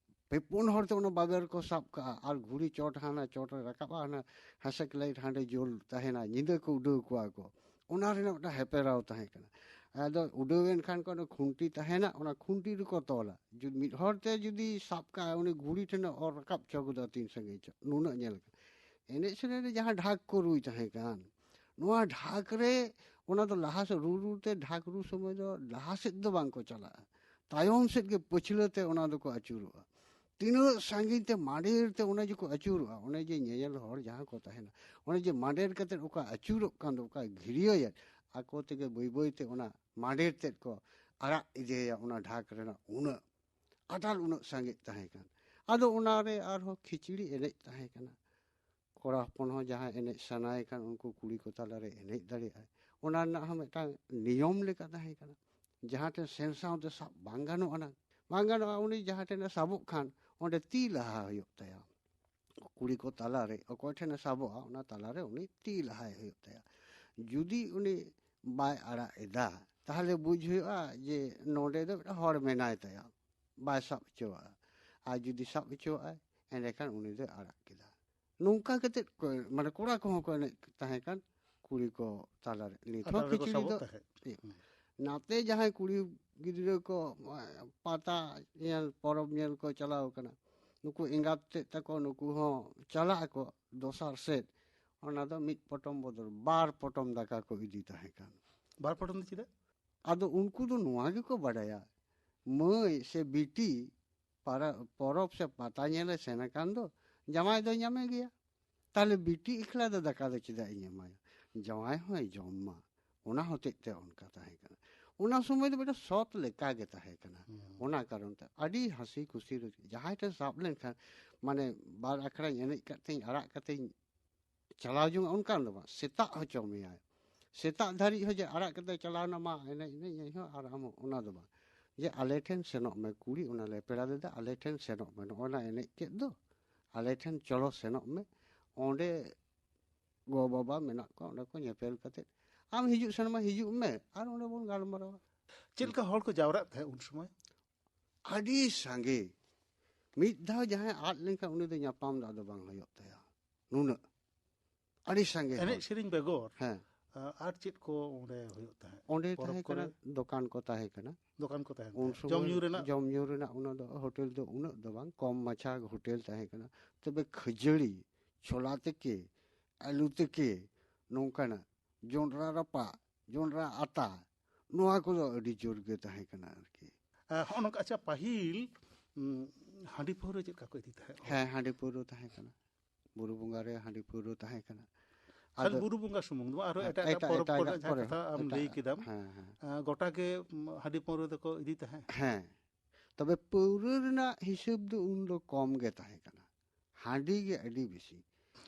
ᱯᱮ ᱯᱩᱱ ᱦᱚᱲ ᱛᱮ ᱚᱱᱟ ᱵᱟᱵᱮᱨ ᱠᱚ ᱥᱟᱵ ᱠᱟᱜᱼᱟ ᱟᱨ ᱜᱷᱩᱲᱤ ᱪᱚᱴ ᱦᱟᱱᱟ ᱪᱚᱴ ᱨᱮ ᱨᱟᱠᱟᱵᱼᱟ, ᱦᱟᱱᱟ ᱦᱮᱸᱥᱮᱠ ᱞᱟᱭᱤᱴ ᱦᱟᱸᱰᱮ ᱡᱳᱞ ᱛᱟᱦᱮᱱᱟ, ᱧᱤᱫᱟᱹ ᱠᱚ ᱩᱰᱟᱹᱣ ᱠᱚᱣᱟ ᱠᱚ᱾ ᱚᱱᱟ ᱨᱮᱱᱟᱜ ᱢᱤᱫᱴᱟᱝ ᱦᱮᱯᱮᱨᱟᱣ ᱛᱟᱦᱮᱸ ᱠᱟᱱᱟ᱾ ᱟᱫᱚ ᱩᱰᱟᱹᱣ ᱮᱱ ᱠᱷᱟᱱ ᱠᱚ ᱚᱱᱟ ᱠᱷᱩᱱᱴᱤ ᱛᱟᱦᱮᱱᱟ, ᱚᱱᱟ ᱠᱷᱩᱱᱴᱤ ᱨᱮᱠᱚ ᱛᱚᱞᱟ᱾ ᱡᱩᱫᱤ ᱢᱤᱫ ᱦᱚᱲ ᱛᱮ ᱡᱩᱫᱤ ᱥᱟᱵ ᱠᱟᱜᱼᱟ, ᱩᱱᱤ ᱜᱷᱩᱲᱤ ᱴᱷᱮᱱᱮ ᱚᱨ ᱨᱟᱠᱟᱵ ᱪᱚ ᱜᱚᱫᱟ ᱛᱤᱱ ᱥᱟᱺᱜᱤᱧ ᱪᱚ, ᱱᱩᱱᱟᱹᱜ ᱧᱮᱞ ᱠᱟᱱᱟ᱾ ᱮᱱᱮᱡ ᱥᱮᱨᱮᱧ ᱨᱮ ᱡᱟᱦᱟᱸ ᱰᱷᱟᱠ ᱠᱚ ᱨᱩᱭ ᱛᱟᱦᱮᱸ ᱠᱟᱱ, ᱱᱚᱣᱟ ᱰᱷᱟᱠ ᱨᱮ ᱚᱱᱟ ᱫᱚ ᱞᱟᱦᱟ ᱥᱮᱫ ᱨᱩ ᱨᱩ ᱛᱮ ᱰᱷᱟᱠ ᱨᱩ ᱥᱚᱢᱚᱭ ᱫᱚ ᱞᱟᱦᱟ ᱥᱮᱫ ᱫᱚ ᱵᱟᱝ ᱠᱚ ᱪᱟᱞᱟᱜᱼᱟ, ᱛᱟᱭᱚᱢ ᱥᱮᱫ ᱜᱮ ᱯᱟᱹᱪᱷᱞᱟᱹ ᱛᱮ ᱚᱱᱟ ᱫᱚᱠᱚ ᱟᱹᱪᱩᱨᱚᱜᱼᱟ᱾ ᱛᱤᱱᱟᱹᱜ ᱥᱟᱺᱜᱤᱧ ᱛᱮ ᱢᱟᱰᱮᱨ ᱛᱮ ᱚᱱᱮ ᱡᱮᱠᱚ ᱟᱹᱪᱩᱨᱚᱜᱼᱟ, ᱚᱱᱮ ᱡᱮ ᱧᱮᱧᱮᱞ ᱦᱚᱲ ᱡᱟᱦᱟᱸ ᱠᱚ ᱛᱟᱦᱮᱱᱟ, ᱚᱱᱮ ᱡᱮ ᱢᱟᱰᱮᱨ ᱠᱟᱛᱮ ᱚᱠᱟ ᱟᱹᱪᱩᱨᱚᱜ ᱠᱟᱱ ᱫᱚ, ᱚᱠᱟ ᱜᱷᱤᱨᱭᱟᱹᱭᱮᱫ, ᱟᱠᱚ ᱛᱮᱜᱮ ᱵᱟᱹᱭ ᱵᱟᱹᱭ ᱛᱮ ᱚᱱᱟ ᱢᱟᱰᱮᱨ ᱛᱮᱫ ᱠᱚ ᱟᱲᱟᱜ ᱤᱫᱤᱭᱟ᱾ ᱚᱱᱟ ᱰᱷᱟᱠ ᱨᱮᱱᱟᱜ ᱩᱱᱟᱹᱜ ᱟᱴᱟᱞ ᱩᱱᱟᱹᱜ ᱥᱟᱸᱜᱮ ᱛᱟᱦᱮᱸ ᱠᱟᱱ᱾ ᱟᱫᱚ ᱚᱱᱟᱨᱮ ᱟᱨᱦᱚᱸ ᱠᱷᱤᱪᱲᱤ ᱮᱱᱮᱡ ᱛᱟᱦᱮᱸ ᱠᱟᱱᱟ᱾ ᱠᱚᱲᱟ ᱦᱚᱯᱚᱱ ᱦᱚᱸ ᱡᱟᱦᱟᱸ ᱮᱱᱮᱡ ᱥᱟᱱᱟᱭᱮ ᱠᱷᱟᱱ ᱩᱱᱠᱩ ᱠᱩᱲᱤ ᱠᱚ ᱛᱟᱞᱟᱨᱮ ᱮᱱᱮᱡ ᱫᱟᱲᱮᱭᱟᱜᱼᱟᱭ, ᱚᱱᱟ ᱨᱮᱱᱟᱜ ᱦᱚᱸ ᱢᱤᱫᱴᱟᱝ ᱱᱤᱭᱚᱢ ᱞᱮᱠᱟ ᱛᱟᱦᱮᱸ ᱠᱟᱱᱟ᱾ ᱡᱟᱦᱟᱸ ᱴᱷᱮᱱ ᱥᱮᱱ ᱥᱟᱶᱛᱮ ᱥᱟᱵ ᱵᱟᱝ ᱜᱟᱱᱚᱜ ᱟᱱᱟ, ᱵᱟᱝ ᱜᱟᱱᱚᱜᱼᱟ᱾ ᱩᱱᱤ ᱡᱟᱦᱟᱸ ᱴᱷᱮᱱᱮ ᱥᱟᱵᱚᱜ ᱠᱷᱟᱱ ᱚᱸᱰᱮ ᱛᱤ ᱞᱟᱦᱟ ᱦᱩᱭᱩᱜ ᱛᱟᱭᱟ᱾ ᱠᱩᱲᱤ ᱠᱚ ᱛᱟᱞᱟᱨᱮ ᱚᱠᱚᱭ ᱴᱷᱮᱱᱮ ᱥᱟᱵᱚᱜᱼᱟ, ᱚᱱᱟ ᱛᱟᱞᱟᱨᱮ ᱩᱱᱤ ᱛᱤ ᱞᱟᱦᱟᱭ ᱦᱩᱭᱩᱜ ᱛᱟᱭᱟ᱾ ᱡᱩᱫᱤ ᱩᱱᱤ ᱵᱟᱭ ᱟᱲᱟᱜ ᱮᱫᱟ, ᱛᱟᱦᱚᱞᱮ ᱵᱩᱡᱽ ᱦᱩᱭᱩᱜᱼᱟ ᱡᱮ ᱱᱚᱰᱮ ᱫᱚ ᱢᱤᱫᱴᱟᱝ ᱦᱚᱲ ᱢᱮᱱᱟᱭ ᱛᱟᱭᱟ, ᱵᱟᱭ ᱥᱟᱵ ᱦᱚᱪᱚᱣᱟᱜᱼᱟ᱾ ᱟᱨ ᱡᱩᱫᱤ ᱥᱟᱵ ᱦᱚᱪᱚᱣᱟᱜᱼᱟᱭ, ᱮᱸᱰᱮᱠᱷᱟᱱ ᱩᱱᱤ ᱫᱚᱭ ᱟᱲᱟᱜ ᱠᱮᱫᱟ᱾ ᱱᱚᱝᱠᱟ ᱠᱟᱛᱮᱫ ᱠᱚ, ᱢᱟᱱᱮ, ᱠᱚᱲᱟ ᱠᱚᱦᱚᱸ ᱠᱚ ᱮᱱᱮᱡ ᱛᱟᱦᱮᱸ ᱠᱟᱱ ᱠᱩᱲᱤ ᱠᱚ ᱛᱟᱞᱟᱨᱮ᱾ ᱱᱤᱛ ᱦᱚᱸ ᱟᱫᱚ ᱨᱮᱠᱚ ᱠᱤᱪᱨᱤ ᱥᱟᱵᱚᱜ ᱫᱚ ᱛᱟᱦᱮᱸᱫ᱾ ᱤᱭᱟᱹ᱾ ᱱᱟᱛᱮ ᱡᱟᱦᱟᱸᱭ ᱠᱩᱲᱤ ᱜᱤᱫᱽᱨᱟᱹ ᱠᱚ, ᱮ, ᱯᱟᱛᱟ ᱧᱮᱞ, ᱯᱚᱨᱚᱵᱽ ᱧᱮᱞ ᱠᱚ ᱪᱟᱞᱟᱣ ᱠᱟᱱᱟ, ᱱᱩᱠᱩ ᱮᱸᱜᱟᱛ ᱛᱮᱫ ᱛᱟᱠᱚ, ᱱᱩᱠᱩ ᱦᱚᱸ ᱪᱟᱞᱟᱜ ᱟᱠᱚ ᱫᱚᱥᱟᱨ ᱥᱮᱫ᱾ ᱚᱱᱟ ᱫᱚ ᱢᱤᱫ ᱯᱚᱴᱚᱢ ᱵᱚᱫᱚᱞ ᱵᱟᱨ ᱯᱚᱴᱚᱢ ᱫᱟᱠᱟ ᱠᱚ ᱤᱫᱤ ᱛᱟᱦᱮᱸ ᱠᱟᱱ᱾ ᱵᱟᱨ ᱯᱚᱴᱚᱢ ᱫᱚ ᱪᱮᱫᱟᱜ? ᱟᱫᱚ ᱩᱱᱠᱩ ᱫᱚ ᱱᱚᱣᱟ ᱜᱮᱠᱚ ᱵᱟᱰᱟᱭᱟ, ᱢᱟᱹᱭ ᱥᱮ ᱵᱤᱴᱤ ᱯᱟᱨᱟ-, ᱯᱚᱨᱚᱵᱽ ᱥᱮ ᱯᱟᱛᱟ ᱧᱮᱞᱮ ᱥᱮᱱ ᱟᱠᱟᱱ ᱫᱚ ᱡᱟᱶᱟᱭ ᱫᱚᱭ ᱧᱟᱢᱮ ᱜᱮᱭᱟ, ᱛᱟᱦᱞᱮ ᱵᱤᱴᱤ ᱮᱠᱞᱟ ᱫᱚ ᱫᱟᱠᱟ ᱫᱚ ᱪᱮᱫᱟᱜ ᱤᱧ ᱮᱢᱟᱭᱟ, ᱡᱟᱶᱟᱭ ᱦᱚᱸᱭ ᱡᱚᱢ ᱢᱟ᱾ ᱚᱱᱟ ᱦᱚᱛᱮᱡ ᱛᱮ ᱚᱱᱠᱟ ᱛᱟᱦᱮᱸ ᱠᱟᱱᱟ᱾ ᱚᱱᱟ ᱥᱚᱢᱚᱭ ᱫᱚ ᱢᱤᱫᱴᱟᱝ ᱥᱚᱛ ᱞᱮᱠᱟ ᱜᱮ ᱛᱟᱦᱮᱸ ᱠᱟᱱᱟ᱾ ᱚᱱᱟ ᱠᱟᱨᱚᱱ ᱛᱮ ᱟᱹᱰᱤ ᱦᱟᱹᱥᱤ ᱠᱩᱥᱤ ᱨᱟᱹᱥᱠᱟᱹ᱾ ᱡᱟᱦᱟᱸᱭ ᱴᱷᱮᱱ ᱥᱟᱵ ᱞᱮᱱᱠᱷᱟᱱ, ᱢᱟᱱᱮ, ᱵᱟᱨ ᱟᱠᱷᱲᱟᱧ ᱮᱱᱮᱡ ᱠᱟᱜ ᱛᱤᱧ ᱟᱲᱟᱜ ᱠᱟᱛᱮᱧ ᱪᱟᱞᱟᱣ ᱡᱚᱝ ᱚᱱᱠᱟᱱ ᱫᱚ ᱵᱟᱝ, ᱥᱮᱛᱟᱜ ᱦᱚᱪᱚ ᱢᱮᱭᱟᱭ᱾ ᱥᱮᱛᱟᱜ ᱫᱷᱟᱹᱨᱤᱡ ᱦᱚᱸ ᱡᱮ ᱟᱲᱟᱜ ᱠᱟᱛᱮ ᱪᱟᱞᱟᱣ ᱮᱱᱟ, ᱢᱟ ᱮᱱᱮᱡ ᱮᱱᱮᱡ ᱮᱱᱮᱡ ᱦᱚᱸ, ᱟᱨ ᱟᱢ ᱦᱚᱸ, ᱚᱱᱟ ᱫᱚ ᱵᱟᱝ᱾ ᱡᱮ ᱟᱞᱮ ᱴᱷᱮᱱ ᱥᱮᱱᱚᱜ ᱢᱮ, ᱠᱩᱲᱤ ᱚᱱᱟ ᱞᱮ ᱯᱮᱲᱟ ᱫᱟᱫᱟ, ᱟᱞᱮ ᱴᱷᱮᱱ ᱥᱮᱱᱚᱜ ᱢᱮ, ᱱᱚᱜᱼᱚ ᱱᱟ ᱮᱱᱮᱡ ᱠᱮᱫ ᱫᱚ, ᱟᱞᱮ ᱴᱷᱮᱱ ᱪᱚᱞᱚ ᱥᱮᱱᱚᱜ ᱢᱮ, ᱚᱸᱰᱮ ᱜᱚ ᱵᱟᱵᱟ ᱢᱮᱱᱟᱜ ᱠᱚᱣᱟ, ᱚᱸᱰᱮ ᱠᱚ ᱧᱮᱯᱮᱞ ᱠᱟᱛᱮ ᱟᱢ ᱦᱤᱡᱩᱜ ᱥᱮᱱ ᱢᱟ ᱦᱤᱡᱩᱜ ᱢᱮ, ᱟᱨ ᱚᱸᱰᱮ ᱵᱚᱱ ᱜᱟᱞᱢᱟᱨᱟᱣᱟ᱾ ᱪᱮᱫ ᱞᱮᱠᱟ ᱦᱚᱲ ᱠᱚ ᱡᱟᱣᱨᱟᱜ ᱛᱟᱦᱮᱸᱫ ᱩᱱ ᱥᱚᱢᱚᱭ? ᱟᱹᱰᱤ ᱥᱟᱸᱜᱮ᱾ ᱢᱤᱫ ᱫᱷᱟᱣ ᱡᱟᱦᱟᱸᱭ ᱟᱫ ᱞᱮᱱᱠᱷᱟᱱ ᱩᱱᱤ ᱫᱚ ᱧᱟᱯᱟᱢ ᱫᱚ ᱟᱫᱚ ᱵᱟᱝ ᱦᱩᱭᱩᱜ ᱛᱟᱭᱟ, ᱱᱩᱱᱟᱹᱜ ᱟᱹᱰᱤ ᱥᱟᱸᱜᱮ ᱮᱱᱮᱡ ᱦᱚᱲ᱾ ᱥᱮᱨᱮᱧ ᱵᱮᱜᱚᱨ ᱦᱮᱸ, ᱟᱨ ᱪᱮᱫ ᱠᱚ ᱚᱸᱰᱮ ᱦᱩᱭᱩᱜ ᱛᱟᱦᱮᱸᱫ? ᱚᱸᱰᱮ ᱯᱚᱨᱚᱵᱽ ᱛᱟᱦᱮᱸ ᱠᱟᱱᱟ, ᱠᱚᱨᱮ ᱫᱚᱠᱟᱱ ᱠᱚ ᱛᱟᱦᱮᱸ ᱠᱟᱱᱟ᱾ ᱫᱚᱠᱟᱱ ᱠᱚ ᱛᱟᱦᱮᱱ ᱩᱱ ᱛᱟᱦᱮᱸᱫ? ᱥᱚᱢᱚᱭ ᱡᱚᱢ ᱧᱩ ᱨᱮᱱᱟᱜ? ᱡᱚᱢ ᱧᱩ ᱨᱮᱱᱟᱜ ᱩᱱᱟᱹᱜ ᱫᱚ ᱦᱳᱴᱮᱞ ᱫᱚ ᱩᱱᱟᱹᱜ ᱫᱚ ᱵᱟᱝ, ᱠᱚᱢ ᱢᱟᱪᱷᱟ ᱦᱳᱴᱮᱞ ᱛᱟᱦᱮᱸ ᱠᱟᱱᱟ᱾ ᱛᱚᱵᱮ ᱠᱷᱟᱹᱡᱟᱹᱲᱤ, ᱪᱷᱳᱞᱟ ᱛᱮᱠᱮ, ᱟᱹᱞᱩ ᱛᱮᱠᱮ, ᱱᱚᱝᱠᱟᱱᱟᱜ ᱡᱚᱱᱰᱨᱟ ᱨᱟᱯᱟᱜ, ᱡᱚᱱᱰᱨᱟ ᱟᱛᱟ, ᱱᱚᱣᱟ ᱠᱚᱫᱚ ᱟᱹᱰᱤ ᱡᱳᱨ ᱜᱮ ᱛᱟᱦᱮᱸ ᱠᱟᱱᱟ ᱟᱨᱠᱤ᱾ ᱦᱚᱸᱜᱼᱚ ᱱᱚᱝᱠᱟ᱾ ᱟᱪᱪᱷᱟ, ᱯᱟᱹᱦᱤᱞ ᱩᱸ, ᱦᱟᱺᱰᱤ ᱯᱟᱹᱣᱨᱟᱹ ᱪᱮᱫ ᱞᱮᱠᱟ ᱠᱚ ᱤᱫᱤ ᱛᱟᱦᱮᱸᱫ? ᱦᱮᱸ, ᱦᱟᱺᱰᱤ ᱯᱟᱹᱣᱨᱟᱹ ᱛᱟᱦᱮᱸ ᱠᱟᱱᱟ᱾ ᱵᱩᱨᱩ ᱵᱚᱸᱜᱟ ᱨᱮ ᱦᱟᱺᱰᱤ ᱯᱟᱹᱣᱨᱟᱹ ᱛᱟᱦᱮᱸ ᱠᱟᱱᱟ᱾ ᱠᱷᱟᱹᱞᱤ ᱟᱫᱚ ᱵᱩᱨᱩ ᱵᱚᱸᱜᱟ ᱥᱩᱢᱩᱝ ᱫᱚ ᱵᱟᱝ, ᱟᱨᱦᱚᱸ ᱦᱮᱸ, ᱮᱴᱟᱜ ᱮᱴᱟᱜ ᱮᱴᱟᱜ, ᱯᱚᱨᱚᱵᱽ ᱮᱴᱟᱜ, ᱠᱚᱨᱮ ᱮᱴᱟᱜ ᱡᱟᱦᱟᱸ ᱯᱚᱨᱮ, ᱠᱟᱛᱷᱟ ᱟᱢ ᱮᱴᱟᱜ, ᱞᱟᱹᱭ ᱠᱮᱫᱟᱢ, ᱦᱮᱸ, ᱦᱮᱸ᱾ ᱟᱸ, ᱜᱚᱴᱟ ᱜᱮ ᱩᱸ, ᱦᱟᱺᱰᱤ ᱯᱟᱹᱣᱨᱟᱹ ᱫᱚᱠᱚ ᱤᱫᱤ ᱛᱟᱦᱮᱸᱫ? ᱦᱮᱸ, ᱛᱚᱵᱮ ᱯᱟᱹᱣᱨᱟᱹ ᱨᱮᱱᱟᱜ ᱦᱤᱥᱟᱹᱵ ᱫᱚ ᱩᱱ ᱫᱚ ᱠᱚᱢ ᱜᱮ ᱛᱟᱦᱮᱸ ᱠᱟᱱᱟ, ᱦᱟᱺᱰᱤ ᱜᱮ ᱟᱹᱰᱤ ᱵᱮᱥᱤ᱾